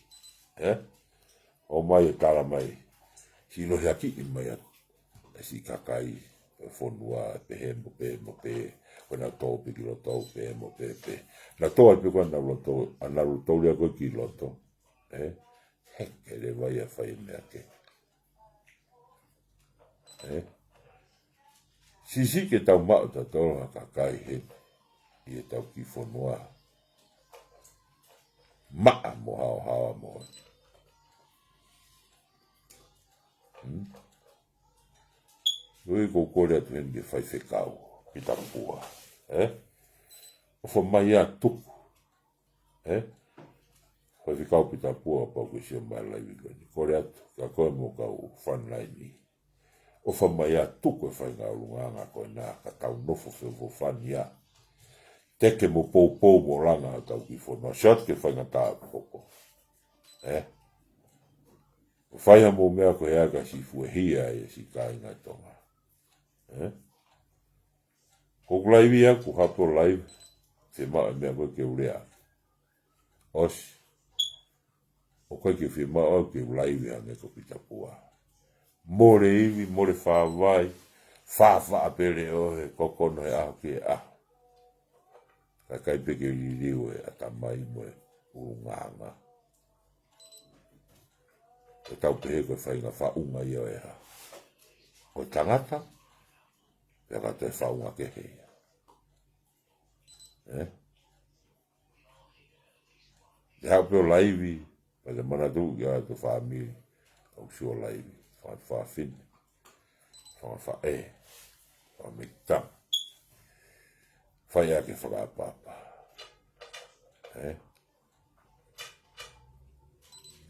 Ē? ʻOmai ʻo tala mai. Sino hiakiʻi mai atu. ʻE siʻi kakai, ʻe fonua, pehē mo pē, mo pē, ko ʻenau tō pē ki loto, pē mo pē, pē. Nau tō ai pē ko ʻenau loto, ʻenau loto lea ko ē ki loto. ē? Heke leva ia fai e meʻa kehe. Ē? Siʻisiʻi ke tau maʻu tautolu ha kakai heni ʻi heʻetau kiʻi fonua. Maʻa mo haohaoa mo. Hmm? Ui, ʻoku ou kole atu heni ki he faifekau Pita Pua. Ē? ʻOfa mai ā tuku. Ē? Faifekau Pita Pua, kapau ʻoku ke sio mai laivi ko eni. Kole atu, kia koe mo e kau frontline. ʻOfa mai ā tuku e faʻahinga ʻulungaanga ko ena ka tau nofo feʻofoʻofani ā. Teke mo poupou mo langa ʻetau kiʻi fonua. Sio atu ki he faʻahinga tāpuaki. Ē? ʻO fai haʻamou meʻa ko e hā ka siʻi fuehia ai e siʻi kāinga Tonga. Ē? Ko ʻeku laivi ʻaku, hapo laivi, fiemaʻu e meʻa ko ē ke u lea. ʻOsi. ʻOku ʻikai ke fiemaʻu au ke u laivi hangē ko Pita Pua. Mole ivi, mole fāvai, fāfaʻa pele ʻo he kokono he ʻaho ki he ʻaho. Kae ʻikai pē ke liliu e ʻatamai mo e ʻulungaanga. ʻE tau pehē ko e faʻahinga faʻunga ia ʻo e hā? ʻO e tangata, pea ka toe faʻunga kehe ia. Ē? Te haʻu pē ʻo laivi, pea te manatuʻi ʻa e fāmili, ʻoku sio laivi, fanga fafine, fanga faʻē, fanga mekitanga. Fai ʻaki e fakaʻapaʻapa. Ē?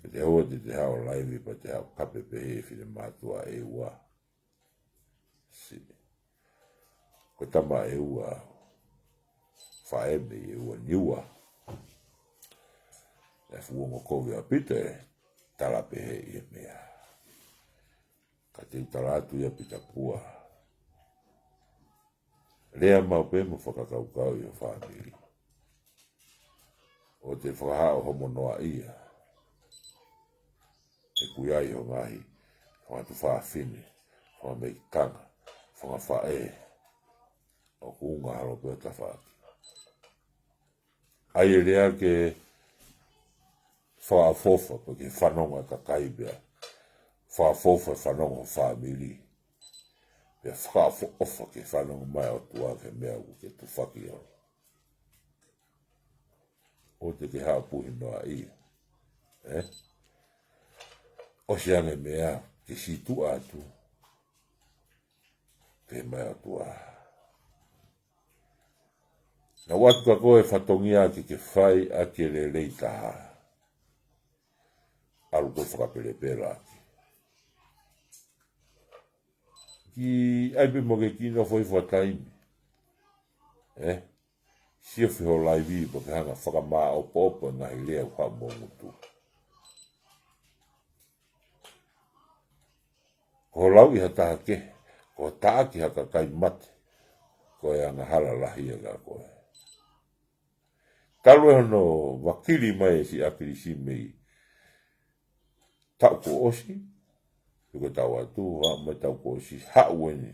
Ke te haʻu, te te haʻu ʻo laivi, pea te haʻu kape pē he finemātuʻa ʻe ua. Siʻi. Ko e tama ʻe ua, faʻē mei he ua Niua. ʻE fuʻu ongo kovi ʻa Pita e tala pehē ʻi he meʻa. Ka te u tala atu ia Pita Pua. Lea maʻu pē mo fakakaukau ʻi ho fāmili. ʻOua te fakahā ʻo homo noaʻia. ʻE kui ai ho ngaahi fanga tuofāfine, fanga mekitanga, fanga faʻē, ʻoku ʻunga holo pē ʻo tafaʻaki. ʻAi e lea ke fakaʻofoʻofa, pe ke fanongo e kakai pea fakaʻofoʻofa e fanongo ho fāmili. Pea fakaʻofoʻofa ke fanongo mai ʻOtua ki he meʻa ʻoku ke tufaki ʻo ʻOua te ke haʻu puhi noaʻia. Ē? ʻOsi ange meʻa ke situʻa atu. Pehē mai ʻOtua. Naʻa ku ʻoatu kia koe e fatongia ke ke fai ʻaki e lelei taha. ʻAlu koe fakapelepela ʻaki. Kiʻi ʻai pē mo ke kiʻi nofo ʻi fua taimi. Ē? Sio fē ho laivi pea ke hanga fakamāʻopoʻopo e ngaahi lea ʻoku haʻu mei ho ngutu. Ko ho lau ʻi ha taha kehe, ko ho taʻaki ha kakai mate, ko e angahala lahi ia kia koe. Talu e hono vakili mai e siʻi ʻAkilisi mei taʻu kuo ʻosi, pea ko e taʻu atu, haʻu mai taʻu kuo ʻosi, haʻu eni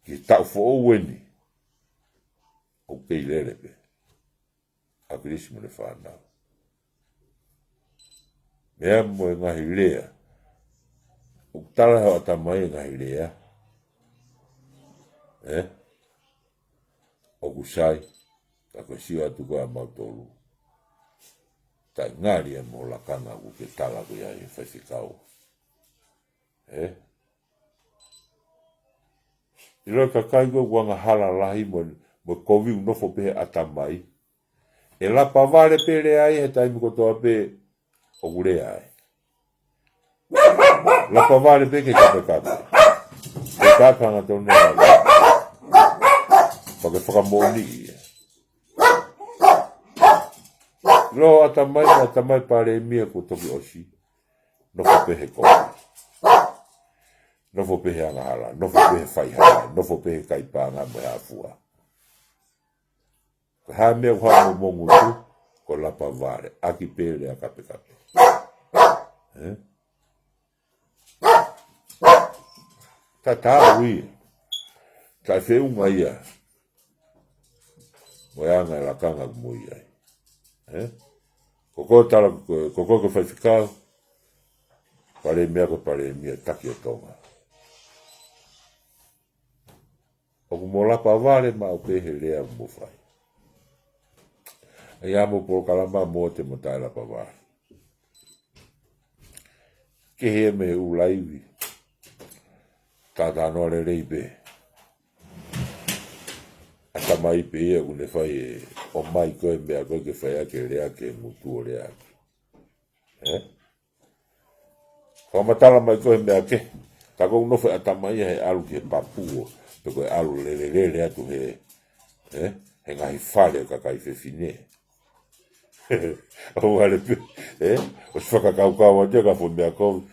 ki he taʻu foʻou eni, ʻoku kei lele pē ʻAkilisi mo ʻene fānau. Meʻa mo e ngaahi lea. ʻOku tala ʻe ho ʻatamai e ngaahi lea. Ē? ʻOku sai, ka ko e sio atu ko ē ʻa mautolu. Taʻe ngali ia mo e lakanga ʻoku ke tala ko ia ʻe faifekau. Ē? ʻIlo e kakai ko ē ʻoku angahala lahi mo, mo kovi ʻoku nofo pē he ʻatamai. ʻE lapa vale pē lea ai he taimi kotoa pē ʻoku lea ai. Lapa vale pē ke kapekape. Ke kapanga tonu ai. Pea ke fakamoʻoniʻi ia. ʻIlo ʻatamai, ʻatamai palēmia kuo toki ʻosi. Nofo pē he kovi. Nofo pē he angahala. Nofo pē he faihala. Nofo pē he kai paʻanga mo e hā fua. Ko e hā e meʻa ʻoku haʻu mei ho ngutu, ko e lapa vale, ʻaki pē lea kapekape. Ē? Tatau ia. Taʻe feʻunga ia mo e anga e lakanga ʻoku mou ʻi ai. Ē? Ko koe tala ko, ko koe ko e faifekau, palēmia ko e palēmia taki ʻo Tonga. ʻOku mo lapa vale maʻu pē he lea mo fai. ʻAi ā mo polokalama mo te mo taʻe lapa vale. Kehe mei he ʻū laivi. Tātānoa lelei pē. ʻAtamai pē ia ʻoku ne fai e ʻomai ko e meʻa ko e ke fai ʻaki e lea ke ngutu ʻo lea ʻaki. ʻE? Fakamatala mai ko e meʻa ke. Ka ʻoku ou nofo ʻatamai ia he ʻalu ki he papu ʻo, pe ko e ʻalu lelelele atu he, ʻe? He ngaahi fale ʻo e kakai fefine. ʻO vale pē, ʻe? ʻOsi fakakaukau atu ia ka fo meʻa ko.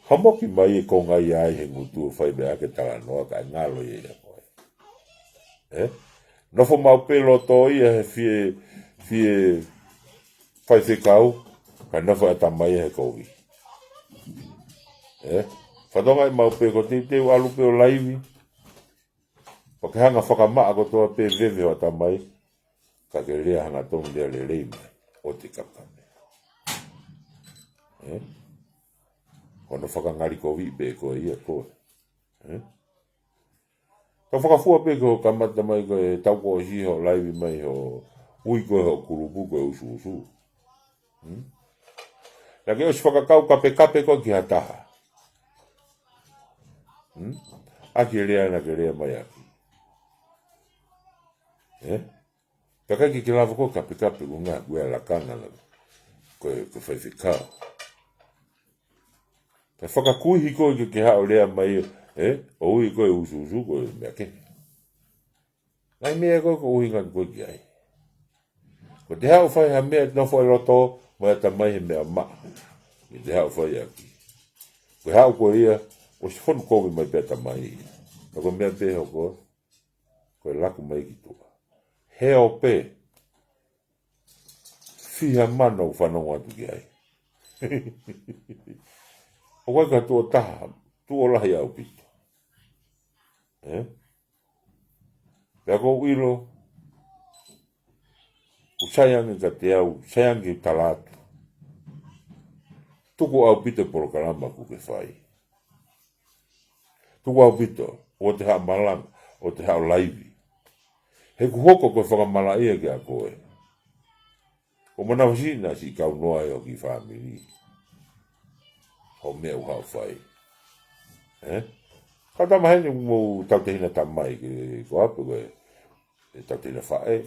Hamoki mai e konga ia ai he ngutu ʻo fai meʻa ke talanoa kae ngalo ia ia ko e. ʻE? Nofo maʻu pē loto ia he fie, fie faifekau, kae nofo ʻatamai ia he kovi. ʻE? Fatonga ʻi maʻu pē ko teuteu ʻalu pē ʻo laivi. ʻO ke hanga fakamaʻa kotoa pē veve ʻo ʻatamai. Ka ke lea hangatonu lea lelei mai ʻo te kapane. ʻE? Ko hono fakangali kovi pē ko ia ko. ʻE? Ka fakafua pē ko kamata mai ko e tau ko ʻosi ho laivi mai ho ui ko ho kulupu ko e usuusu. Hmm? Na ke ʻosi fakakau kapekape ko ki ha taha. Hmm? ʻAki e lea na ke lea mai ʻaki. ʻE? Pea ʻikai ke ke lava ko kapekape ko ngā kue lakana la. Ko e, ko e faifekau. Ka fakakuihi ko ke ke haʻu lea mai, ʻe? ʻO ui ko e usuusu ko e meʻa ke. Ngai meʻa ko ko ui ngā ko ki ai. Ko te haʻu fai ha meʻa nofo e loto, mai ʻatamai he meʻa maʻa. Ko te haʻu fai ʻaki. Ko haʻu ko ia, ʻosi fonu kovi mai pē ʻatamai ia. Na ko meʻa pē hoko, ko e laku mai ki tua. He ʻo pē, fiha mano fanongo atu ki ai. ʻO wai ka tuʻo taha, tuʻo lahi ʻaupito. ʻE? Pea ko u ʻilo, ku saiange ka te au, saiange tala atu. Tuku ʻaupito e polokalama ku ke fai. Tuku ʻaupito, ʻo te haʻu malanga, ʻo te haʻu laivi. He ku hoko ko e fakamalaʻia kia koe. Ko manavasina si kau noa e o ki fāmili. Ho meʻa u haʻu fai. ʻE? Ka tama heni mo tau te hina tamai ke ko ape ko e. E tau te hina faʻe.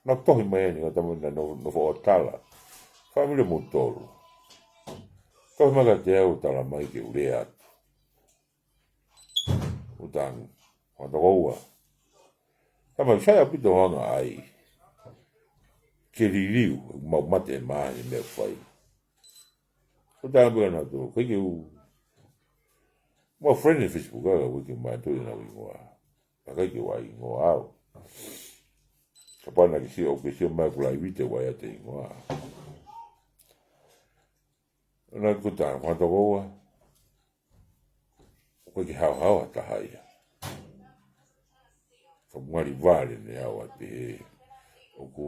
Na tohi mai heni, ka tama na no, no fo o tala. Fāmili mo tolu. Tohi mai ka te au tala mai ke u lea atu. Utangi, ua toko ua. Tama sai ʻaupito hanga ai. Ke liliu, mau mate e maha e meʻa fai. Utangi pika na to, kai ke u. Mau friend e Facebook ka, kai ke mai to ina u ingoa. Ka kai ke u ai ingoa au. Kapana ke sio, ke sio mai ku laivite u ai ate ingoa. Na kuta, ua toko ua. ʻOku ʻikai ke haohaoa taha ia. Ka mali vale ne au ʻa pehē. ʻOku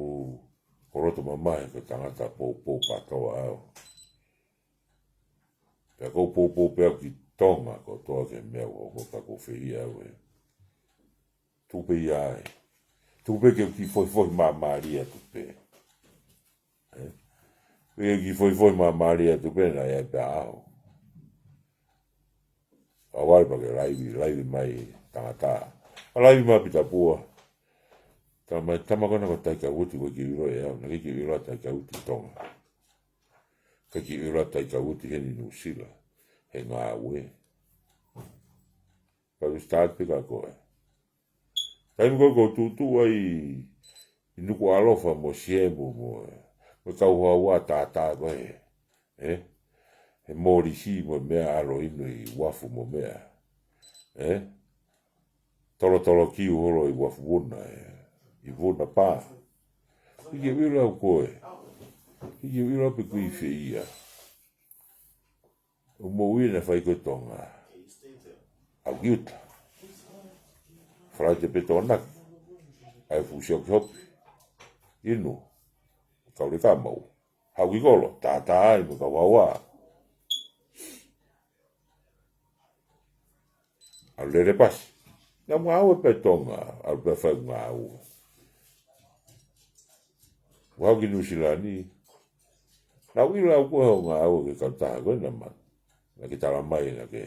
koloto mamae ko e tangata poupou pātoa au. Pea ko u poupou pē au ki Tonga ko toa ke meʻa ʻo ko ka ko fehia au ē. Tupe ia ē. Tupe ke u kiʻi fohifohi māmālie atu pē. ʻE? Pea kiʻi fohifohi māmālie atu pē na ia pea au. Ka wale pake laivi, laivi mai tangata. A laivi mai pita pua. Tama, tama kona ko taika uti ko kiʻi ʻilo e au. Na kiʻi ʻilo taika uti Tonga. Ka kiʻi ʻilo taika uti heni Nuʻusila. He ngāue. Ka u start pē ka koe. Taimi ko ē ko u tuʻutuʻu ai ʻi Nukuʻalofa mo Siemu mo, mo kau hoa tātā ko ē. ʻE? He molisi mo meʻa ʻalo inu ʻi uafu mo meʻa. ʻE? Tolotolo kiu holo ʻi uafu vuna, ʻe? ʻI vuna pā. Hiki ʻilo au koe. Hiki ʻilo pe kui fē ia. ʻO moʻui na fai ko Tonga. ʻAu ki uta. Falaite pe Tokonaki. ʻAi fusi au ki hopi. Inu. Kau le ka mau. Haʻu ki kolo, tātā ai mo e kau vaoa. ʻAlu lele pasi. Naʻa mau ngāue pē Tonga, ʻalu pē fai ngāue. Haʻu ki Nuʻusila ni. Naʻa ku ʻilo au ko e ngāue ki he kautaha ko ē naʻa ma. Naʻa ke tala mai naʻa ke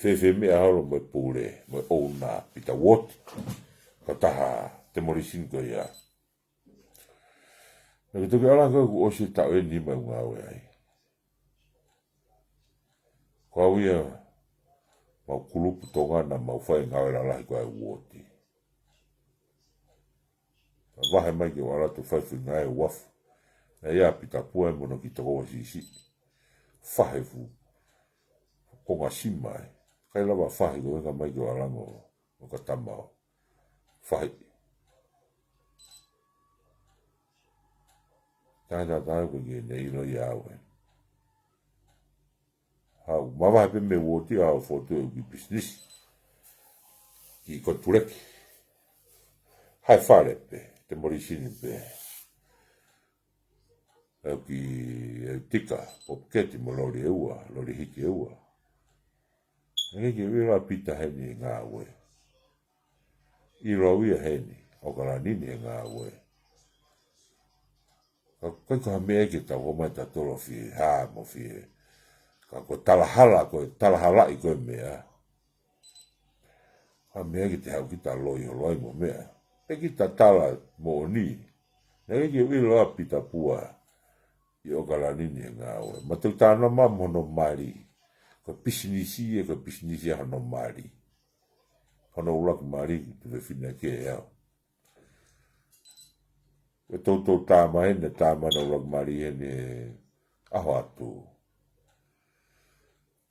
fēfē meʻa holo mo e pule, mo e ʻouna, Pita Uoti. Kautaha demolition ko ia. Naʻa ke toki ʻalu ko ē kuo ʻosi e taʻu ʻe nima ʻeku ngāue ai. Ko au ia, mau kulupu Tonga naʻa mau fai ngāue lalahi ko ē ʻa e uooti. Vahe mai ke ʻalu atu fai fuʻu ngāue uafu. Naʻe ʻi ai ʻa Pita Pua mo hono kiʻi tokoua siʻisiʻi. Fahe fuʻu konga sima ē. ʻIkai lava fahe ko e ʻuhinga mai ke ʻalu ange ʻo ka tama ʻo fahe. Taha taha ko ē ke ne ʻilo ia au ē. Haʻu, mavahe pē mei he uooti ʻo fotu ʻeku kiʻi pisinisi. Kiʻi kotuleki. Hae fale pē, demolition pē. ʻEku kiʻi, ʻeku tika, popoketi mo loli ʻe ua, loli hiki ʻe ua. Naʻe ʻikai ke u ʻilo ʻa Pita heni he ngāue. ʻIlo au ia heni, ʻOkalani ni he ngāue. Ka ʻoku ʻikai ko ha meʻa ia ke tau ō mai tautolu ʻo fie hā mo fie. Ka ko e talahala, ko e talahalaʻi ko e meʻa. Ha meʻa ke te haʻu kita ʻo loi holo ai mo meʻa. Pea kita tala moʻoni. Naʻe ʻikai ke u ʻilo ʻa Pita Pua ʻi ʻOkalani ni he ngāue. Ma tau tānaki mai mo hono mali. Ko e pisinisi ia, ko e pisinisi ia hono mali. Hono ʻuluaki mali, tuofefine ke au. Ko e toutou tā mai heni, tā mai hono ʻuluaki mali heni he ʻaho atu.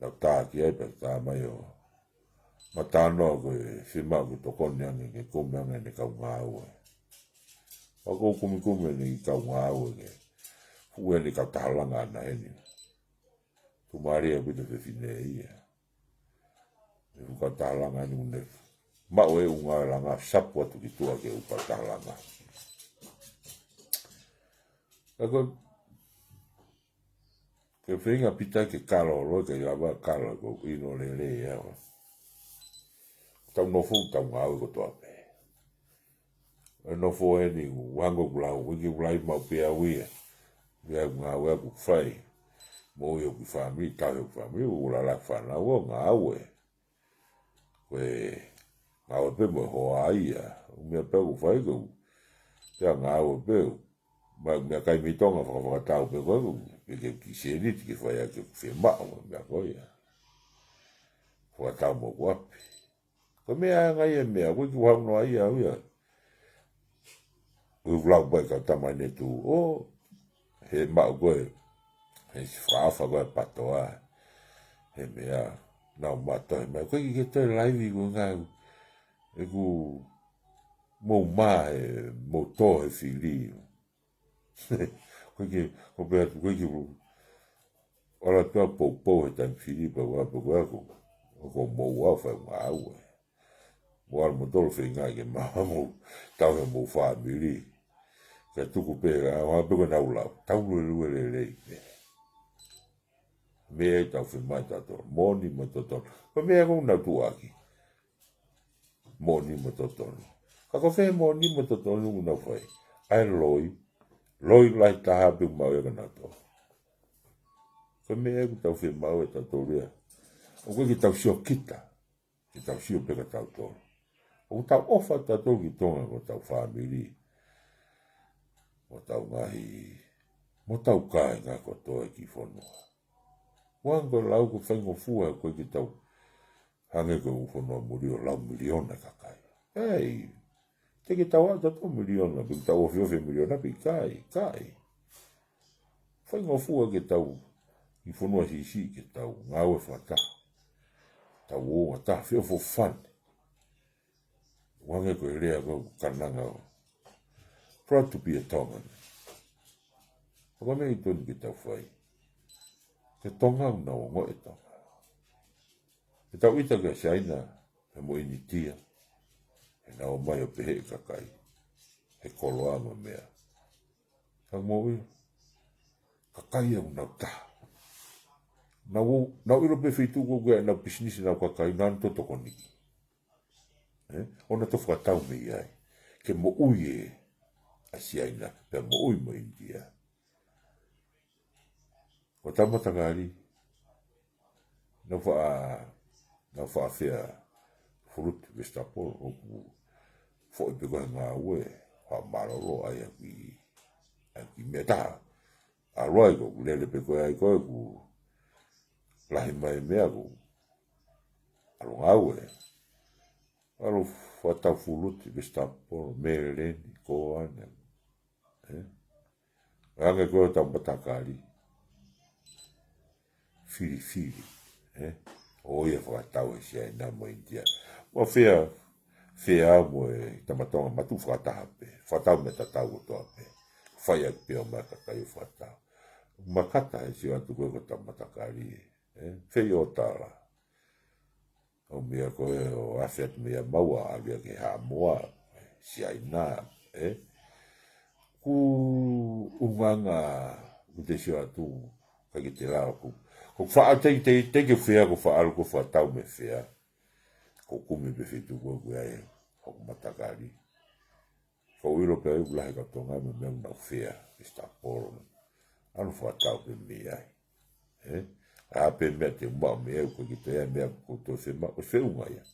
Naʻa ku tā ki ai pea tā mai ʻo. Ma talanoa ko e fiemaʻu ke tokoni ange ke kumi ange ʻene kau ngāue. ʻOku ou kumikumi ʻene kau ngāue ke. Fuʻu ʻene kau taha langa ʻana heni. Tuʻumālie ʻaupito e fefine ia. ʻE fuʻu kau taha langa ni une. Maʻu e ʻū ngāue langa sapu atu ki tuʻa ki he ʻū kau taha langa. Ka ko ke feinga Pita ke kalo loi ka ʻi lava kalo ko ʻino lelei ʻe au. Tau nofo tau ngāue kotoa pē. ʻE nofo eni, ʻoku hangē ʻoku lau, ʻoku ʻikai ke u lai maʻu pē au ia. Ia ʻoku ngāue ʻoku fai. Mo ia ʻoku fāmili, tau he fāmili, ʻoku lala fānau ʻo ngāue. Ko e ngāue pē mo e hoa ia. ʻOku meʻa pē ʻoku fai ko. Pea ngāue pē ʻoku. Ma, meʻakai mei Tonga fakafakatau pē ko ʻeku. Pea ke ki sēniti ke fai ake ʻoku fiemaʻu, meʻa ko ia. Fakatau mo ʻeku ʻapi. Ko e meʻa anga ia e meʻa, ʻoku ʻikai ke u haʻu noa ia au ia. ʻOku lau pē ka tamai ne tu, ʻo, he maʻu ko ē, he siʻi fakaʻofa ko ē patoa, he meʻa, nau matohi mai, ʻoku ʻikai ke toe laivi ko e ngāue, ʻeku mou mā he, mou tō he fili. ʻOku ʻikai ke, ko pea atu, ʻoku ʻikai ke u, ʻalu atu ʻo poupou he taimi fili pea ua pea ua ko, ʻoku mou ʻalu fai ngāue. Mo ʻalu mo tolo feinga ke maʻu mo tau he mou fāmili. Ka tuku pē, ʻa, ʻa pē ko ʻenau lau, tau luelue lelei pē. Meʻa ʻe tau fiemaʻu ʻe tautolu, moʻoni mo totonu. Ko e meʻa ʻoku nau tuʻuaki. Moʻoni mo totonu. Ka ko fē moʻoni mo totonu ʻoku nau fai. ʻA e loi, loi lahi taha pē ʻoku maʻu ia kia nautolu. Ko e meʻa ʻoku tau fiemaʻu ʻe tautolu ia. ʻOku ʻikai ke tau sio kita. Ke tau sio pē kia tautolu. ʻOku tau ʻofa tautolu ki Tonga ko hotau fāmili. Mo hotau ngaahi, mo hotau kāinga kotoa ʻi he fonua. ʻOku hangē ko e lau ko e faingofua ko ē ke tau. Hangē ko e ʻū fonua muli ʻo lau miliona kakai. ʻEi, te ke tau ʻa tautolu miliona, pea ke tau ofiofi miliona pea ʻikai, ʻikai. Faingofua ke tau, ʻi fonua siʻisiʻi ke tau, ngāue fakataha. Tau ō fakataha, feʻofoʻofani. ʻOku hangē ko e lea ko ē ʻoku kananga ʻo. Proud to be a Tongan. Ko e meʻa ʻoku totonu ke tau fai. Ko e Tonga ʻoku nau ongoʻi e Tonga. Ke tau ʻita kia Siaina, he mo ʻInitia. He nau ō mai ʻo pehē e kakai. He koloa mo e meʻa. Ka moʻui. kai ʻoku nau taha. Nau, nau ʻilo pē feituʻu ko ē ʻenau pisinisi, nau kakai, nau totokoni. ʻE? ʻO nau toe fakatau mei ai ke moʻui ʻa Siaina, pea moʻui mo ʻInitia. Ko e tau matakali, nau faʻa, nau faʻa fea fuluti vesitapolo, ʻoku foʻi pē ko e ngāue, faʻa mālōlō ai ʻa e kiʻi, ʻa e kiʻi meʻa taha. ʻAlu ai ko ē, lele pē ko ē ai ko ē ʻoku lahi mai meʻa ko ē. ʻAlu ngāue. ʻAlu fakatau fuluti vesitapolo, meleni, ko ʻanai. ʻE? Ange ko e tau matakali. Filifili. ʻE? ʻO ia fakatau ʻe Siaina mo ʻInitia. Mo fea, fea mo e tama Tonga matu fakataha pē. Fakatau meʻa tatau kotoa pē. Fai ʻaki pē ʻo mai kakai ʻo fakatau. Makata ʻe sio atu ko e ko e tau matakali. ʻE? Fei ʻo tala. ʻO meʻa ko ē ʻo afe atu meia maua ʻalu ia ki Haʻamoa, Siaina, ʻe? Ko e ʻulungaanga ʻoku te sio atu, ʻikai ke te lau ʻoku. Ko e faʻa te, te, te ke fea ko e faʻa ʻalu ko e fakatau mei fea. Ko e kumi pē feituʻu ko ē ʻoku ʻi ai hoku matakali. Ko e ʻilo pē ʻoku lahi e kau Tonga mo e meʻa ʻoku nau fea, vesitapolo. ʻAlu fakatau pē mei ai. ʻE? ʻA pē meʻa te u maʻu mei ai, ʻoku ʻikai ke toe ʻi ai meʻa ʻoku toe fiemaʻu, ʻosi feʻunga ia.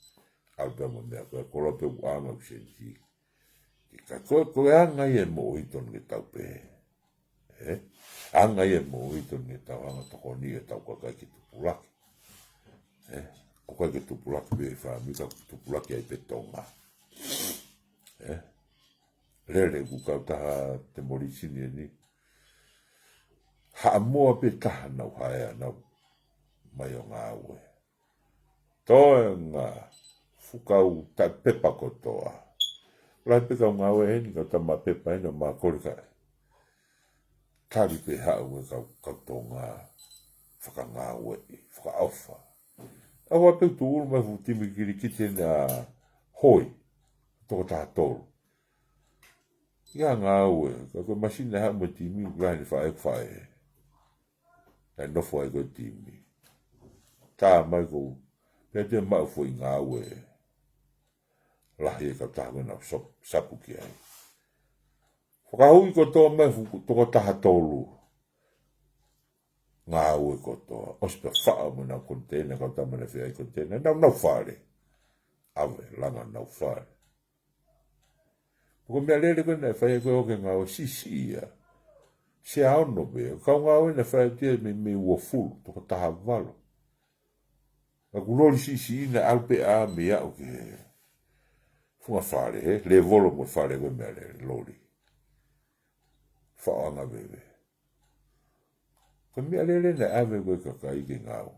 ʻAlu pē mo e meʻa ko ē, koloa pē ʻoku ʻaonga ʻoku seniti. Ka ko, ko e anga ia e moʻui tonu ke tau pehē. ʻE? Anga ia e moʻui tonu ke tau hanga ʻo tokoni ʻi he tau kakai ke tupulaki. ʻE? ʻOku ʻikai ke tupulaki pē fāmili ka tupulaki ai pē Tonga. ʻE? Lele ʻoku kautaha Temolisini eni. Haʻamoa pē taha nau haea, nau mai ʻo ngāue. Toenga, fuʻu kau taʻe pepa kotoa. Lahi pē kau ngāue heni, kau tama pepa heni ʻo mākoli kae tali pē haʻu e kau, kau Tonga fakangāueʻi, fakaʻofa. ʻAua pē tuʻulu mai fuʻu timi kilikiti heni ʻa Hoi, toko taha tolu. Ia ngāue, ka ko e masina haʻu mo e timi, ʻoku lahi ʻene faʻē, faʻē. Naʻe nofo ai ko e timi. Tā mai ko, pea te maʻu foʻi ngāue. Lahi e kautaha ko ē naʻa ku sop-, sapu ki ai. Fakahui kotoa mai fuʻu toko taha tolu. Ngāue kotoa. ʻOsi pē faʻo mo ʻenau koniteina, kau tama naʻe fai koniteina. Nau, nau fale. ʻAve, langa nau fale. Ko e meʻa lele ko ē naʻe fai ko ē ʻo ke ngāue siʻisiʻi ia. Sea ono pē, kau ngāue naʻe fai atu ia mei, mei uofulu, toko taha valu. Ka ko e loli siʻisiʻi naʻe ʻalu pē ʻa mei aʻu ki he funga fale, he lēvolo mo e fale ko e meʻa lele, loli. Faʻoʻanga veve. Ko e meʻa lele naʻe ʻave ko ē kakai ke ngāue.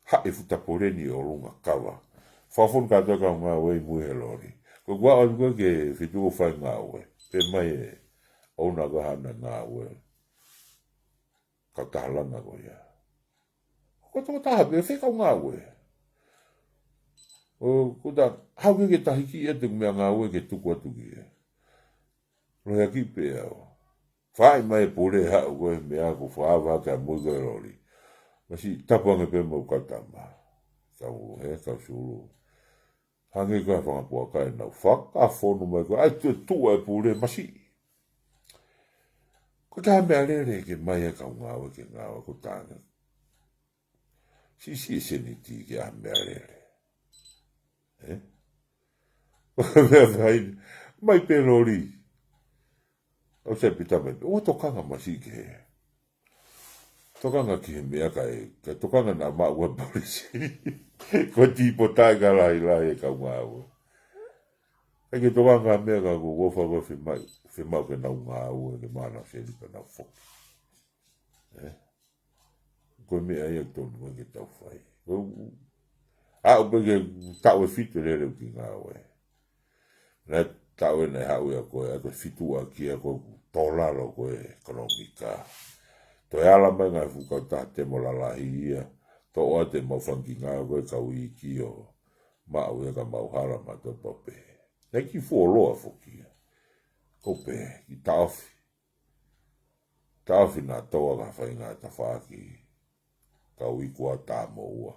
Haʻi e fuʻu tapoleni ʻi ʻolunga kava. Fakafonu kātoa kau ngāue ʻi mui he loli. Ko e kua ʻalu ko ē ki he feituʻu ʻoku fai ngāue. Pehē mai e ʻouna ko ē haʻane ngāue. Kau taha langa ko ia. Ko e toko taha pē, fē kau ngāue. ʻO, ko ta, haʻu ki he tahi ki ʻete meʻa ngāue ke tuku atu ki ai. Lohiakiʻi pē au. Fai mai e pule haʻu ko e meʻa ko e fakaava ke mui ko e loli. Masiʻi tapu ange pē mo e kau tama. Kau he, kau sulu. Hangē ko e fanga puaka ʻenau fakafonu mai ko e, ʻai tuʻu, tuʻu e pule masiʻi. Ko e taha meʻa lele ke mai e kau ngāue ke ngāue ko e taha. Siʻisiʻi e seniti ke ʻai ha meʻa lele. ʻE? Meʻa fai, mai pē loli. ʻOku sai pita mai pē. ʻO tokanga masiʻi ki he. Tokanga ki he meʻa kae, kae tokanga naʻa maʻu ʻa e polisi. Ko e tīpota ʻikai lahilahi e kau ngāue. ʻIkai ke tokanga meʻa ka ko e ʻofa ko e fiemaʻu, fiemaʻu ke nau ngāue, ke maʻu ʻenau sēniti pea nau foki. ʻE? Ko e meʻa ia tonu ko ē ke tau fai. Ko e, aʻu pē ki he taʻu ʻe fitu lele ʻeku kiʻi ngāue. Naʻe taʻu ē naʻe haʻu ia ko e, ʻa ko e fitu ʻaki ia ko e tō lalo ko e ʻekonōmika. Toe ala mai ngaahi fuʻu kautaha temo lalahi ia. Toʻo atu e mau fanga kiʻi ngāue ko e kau iiki ʻo maʻu ia ka mau hala ma tō pape. Naʻe kiʻi fuoloa foki ia. Ko pē, kiʻi taʻofi. taʻofi naʻa tau ʻa ka faʻahinga tafaʻaki kau iku ʻa Tāmoua.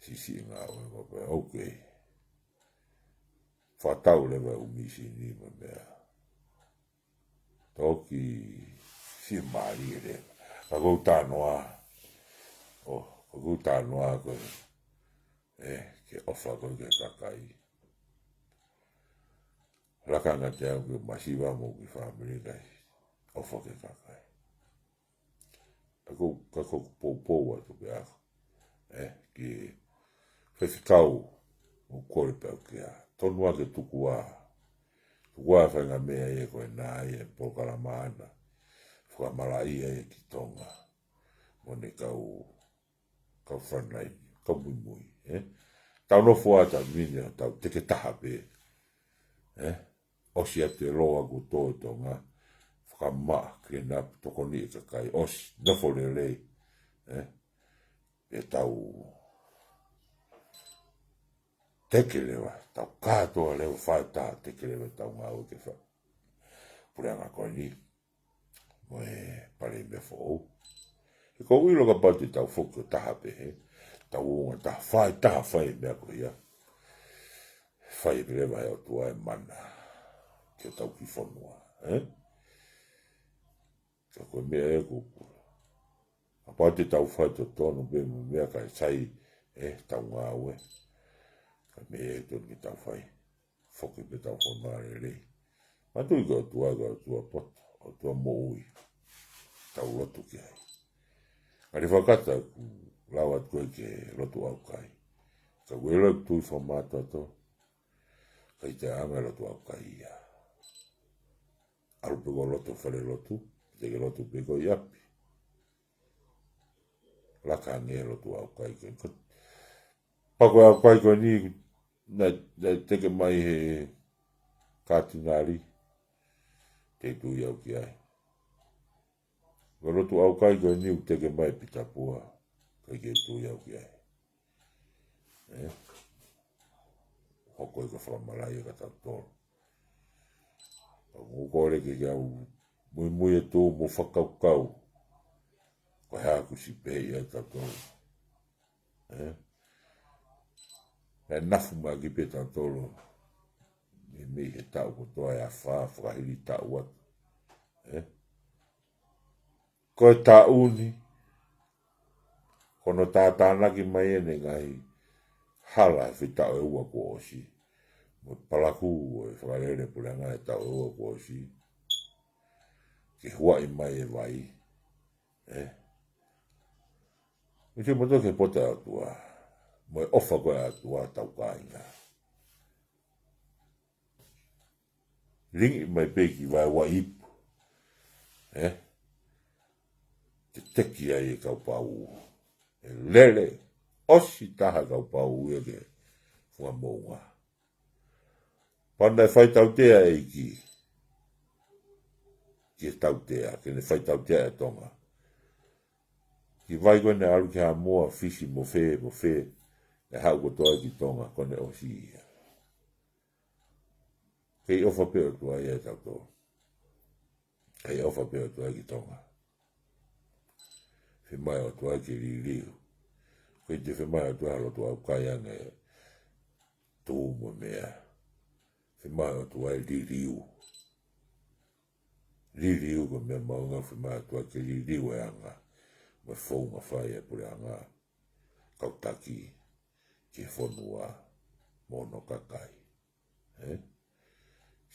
Sisi ngāue ma pē, okay. Fakatau leva ʻū mīsini mo e meʻa. Toki siʻi mālie leva. Ka ʻoku ou talanoa. ʻO, ka ʻoku ou talanoa ko e, ē, ke ʻofa ko ē ki he kakai. Lakanga te au ke masiva mo ki fāmili kai. ʻOfa ki he kakai. Ka ʻoku, ka ʻoku ou poupou atu pē au. Ē, ki he faifekau ʻoku kole pē au kia. Tonu ā ke tuku ā. Tuku ā e faʻahinga meʻa ia ko ena ia e polokalama ʻana. Fakamalaʻia ia ki Tonga. Mo ʻene kau, kau frontline, kau muimui, ē. Tau nofo ā tau mine, tau teke taha pē, ē. ʻOsi atu e loa kuo tō ʻi Tonga, fakamaʻa, clean up, tokoni e kakai, ʻosi, nofo lelei, ē. Pea tau teke leva, tau kātoa leva, fai taha, teke leva, tau ngāue ke fai. Puleʻanga ko eni, mo e Palēmia foʻou. He ʻoku ou ʻilo kapau te tau foki ʻo taha pē he, tau ongo taha fai, taha fai e meʻa ko ia. Fai pē leva he ʻOtua e mana. Ki hotau kiʻi fonua, ē? Ka ko e meʻa ē ʻoku, kapau te tau fai totonu pē mo e meʻa kae sai, ē, tau ngāue. Ka ko e meʻa ē tonu ke tau fai. Foki pē tau fonua lelei. Mātuʻaki ʻOtua, ko e ʻOtua poto, ʻOtua moʻui. Tau lotu ki ai. ʻA e fakata ʻoku lau atu ko ē ki he lotu ʻaukai. Ka ʻoku ou ʻilo ʻoku tui fakamātoato. ʻIkai te anga lotu ʻaukai ia. ʻAlu pē ko e lotu fale lotu, te ke lotu pē ko ē ʻi ʻapi. Laka ange lotu ʻaukai ko ē. Pea ko e ʻaukai ko eni, naʻe, naʻe teke mai he Katinali, ʻikai ke u tui au ki ai. Ko e lotu ʻaukai ko eni ʻoku teke mai Pitapua, ʻikai ke u tui au ki ai. Ē? Hoko ia ko e fakamalaʻia kia tautolu. Pea ʻoku ou kole ke ke ʻai muimui atu mo fakakaukau. Ko e hā ʻoku siʻi pehē ai tautolu. Ē? Pea nafu mai ki pē tautolu. Meimei he taʻu kotoa ʻe afā, fakahili taʻu atu. Ē? Ko e taʻu ni, ko hono tātānaki mai ʻene ngaahi hala he foʻi taʻu ʻe ua kuo ʻosi. Mo e palakū ʻo e fakalele puleʻanga he taʻu ʻe ua kuo ʻosi. Ke huaʻi mai e vai. Ē? Misi moto ke pota ʻOtua. Mo e ʻofa ko ē ʻa ʻOtua tau kāinga. Lingi mai pē ki vai ua ipu. Ē? Te teki ai e kau pau. ʻE lele, ʻosi taha kau pau ia ke funga moʻunga. Pea naʻe fai tautea e ʻEiki. Ke tautea, ke ne fai tautea e Tonga. Ki vai ko ē naʻe ʻalu ki Haʻamoa, Fisi mo fē, mo fē. ʻE haʻu kotoa ki Tonga, ko ʻene ʻosi ia. Kei ʻofa pē ʻOtua ia ʻia tautolu. Kei ʻofa pē ʻOtua ki Tonga. Fiemaʻu ʻOtua ke liliu. Ko e te fiemaʻu ʻOtua lotu ʻaukai ange tū mo meʻa. Fiemaʻu ʻOtua e liliu. Liliu ko e meʻa mahuʻinga fiemaʻu ʻOtua ke liliu e anga. Mo e founga fai e puleʻanga. Kau taki. Ki he fonua. Mo hono kakai. Ē?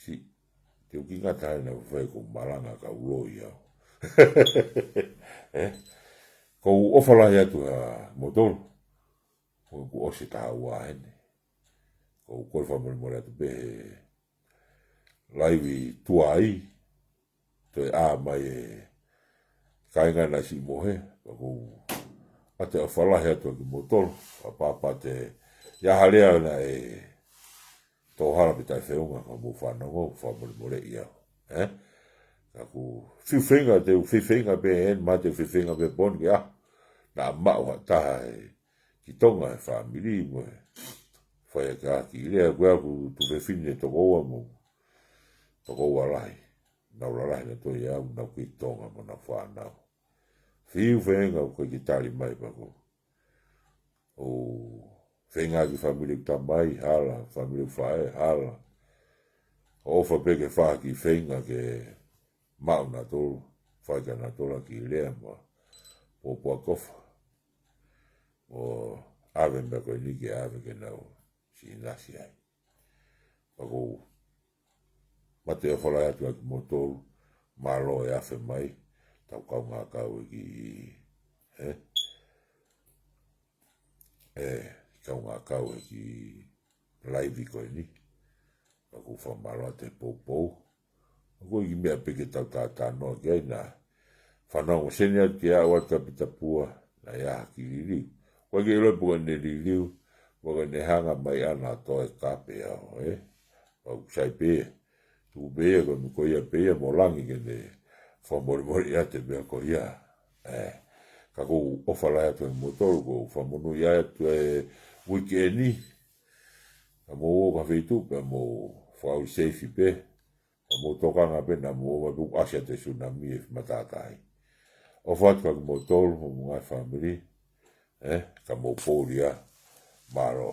Siʻi, te u kiʻi ngata ai naʻa ku fai ko e malanga ka u loi au. Ē? ʻOku ou ʻofa lahi atu ʻa moutolu. ʻOku ʻosi taha ua heni. ʻOku ou kole fakamolemole atu pē he laivi tuai. Toe ʻā mai e kāinga naʻe siʻi mohe, pea ʻoku ou ʻoatu e ʻofa lahi atu ki moutolu, pea pāpā te ia ha lea naʻe tō hala pe taʻefeʻunga ka mou fanongo, fakamolemoleʻi au. Ē? Ka ʻoku ou fiu feinga, te u fiu feinga pē eni, ma te u fiu feinga pē poni ke ʻaho naʻa maʻu ha taha ē ki Tonga e fāmili mo e fai ʻaki ha kiʻi lea, ko au ʻoku ou tuofefine toko ua mo, toko ua lahi. nau lalahi nautolu ʻi au, nau kei Tonga mo ʻenau fānau. Fiu feinga ʻoku ʻikai ke tali mai pea ko ʻeku feinga ki he fāmili ʻeku tamai, hala, fāmili ʻeku faʻē, hala. ʻOfa pē ke fai ha kiʻi feinga ke maʻu nautolu, fai kia nautolu ha kiʻi lea mo e pōpoaki ʻofa. ʻO ʻave meʻa ko eni ke ʻave ke nau siʻi ʻinasi ai. Pea ʻoku ou mate ʻofa lahi atu ʻa kimoutolu, mālō e afe mai, tau kaungā kau ʻi he kiʻi, ē? ʻE, kaungā kau ʻi he kiʻi laivi ko eni. Pea ʻoku ou fakamālō atu he poupou. ʻOku ʻi ai e kiʻi meʻa pē ke tau talanoa ki ai naʻe fanongo Seni atu ke aʻu atu kia Pitapua, naʻe ʻi ai ha kiʻi liliu. ʻOku ʻikai ke ʻilo pe ko ʻene liliu, pe ko ʻene hanga mai ʻana ʻo toe kape au, ē? Pea ʻoku sai pē ia. Tuku pē ia ko e meʻa ko ia pē ia mo langi ke ne fakamolemole ʻiate meʻa ko ia. Ē, ka ʻoku ou ʻofa lahi atu ʻa kimoutolu, ʻoku ou fakamonūʻia atu e uike ni. Ka mou ō ki ha feituʻu pea mou fakaʻuli seifi pē. Ka mou tokanga pē naʻa mou ō mai pē ʻoku ʻasi atu e sunami ʻi he matātahi. ʻOfa atu kia kimoutolu mo homou ngaahi fāmili. Ē, ka mou pouli ā. Mālō.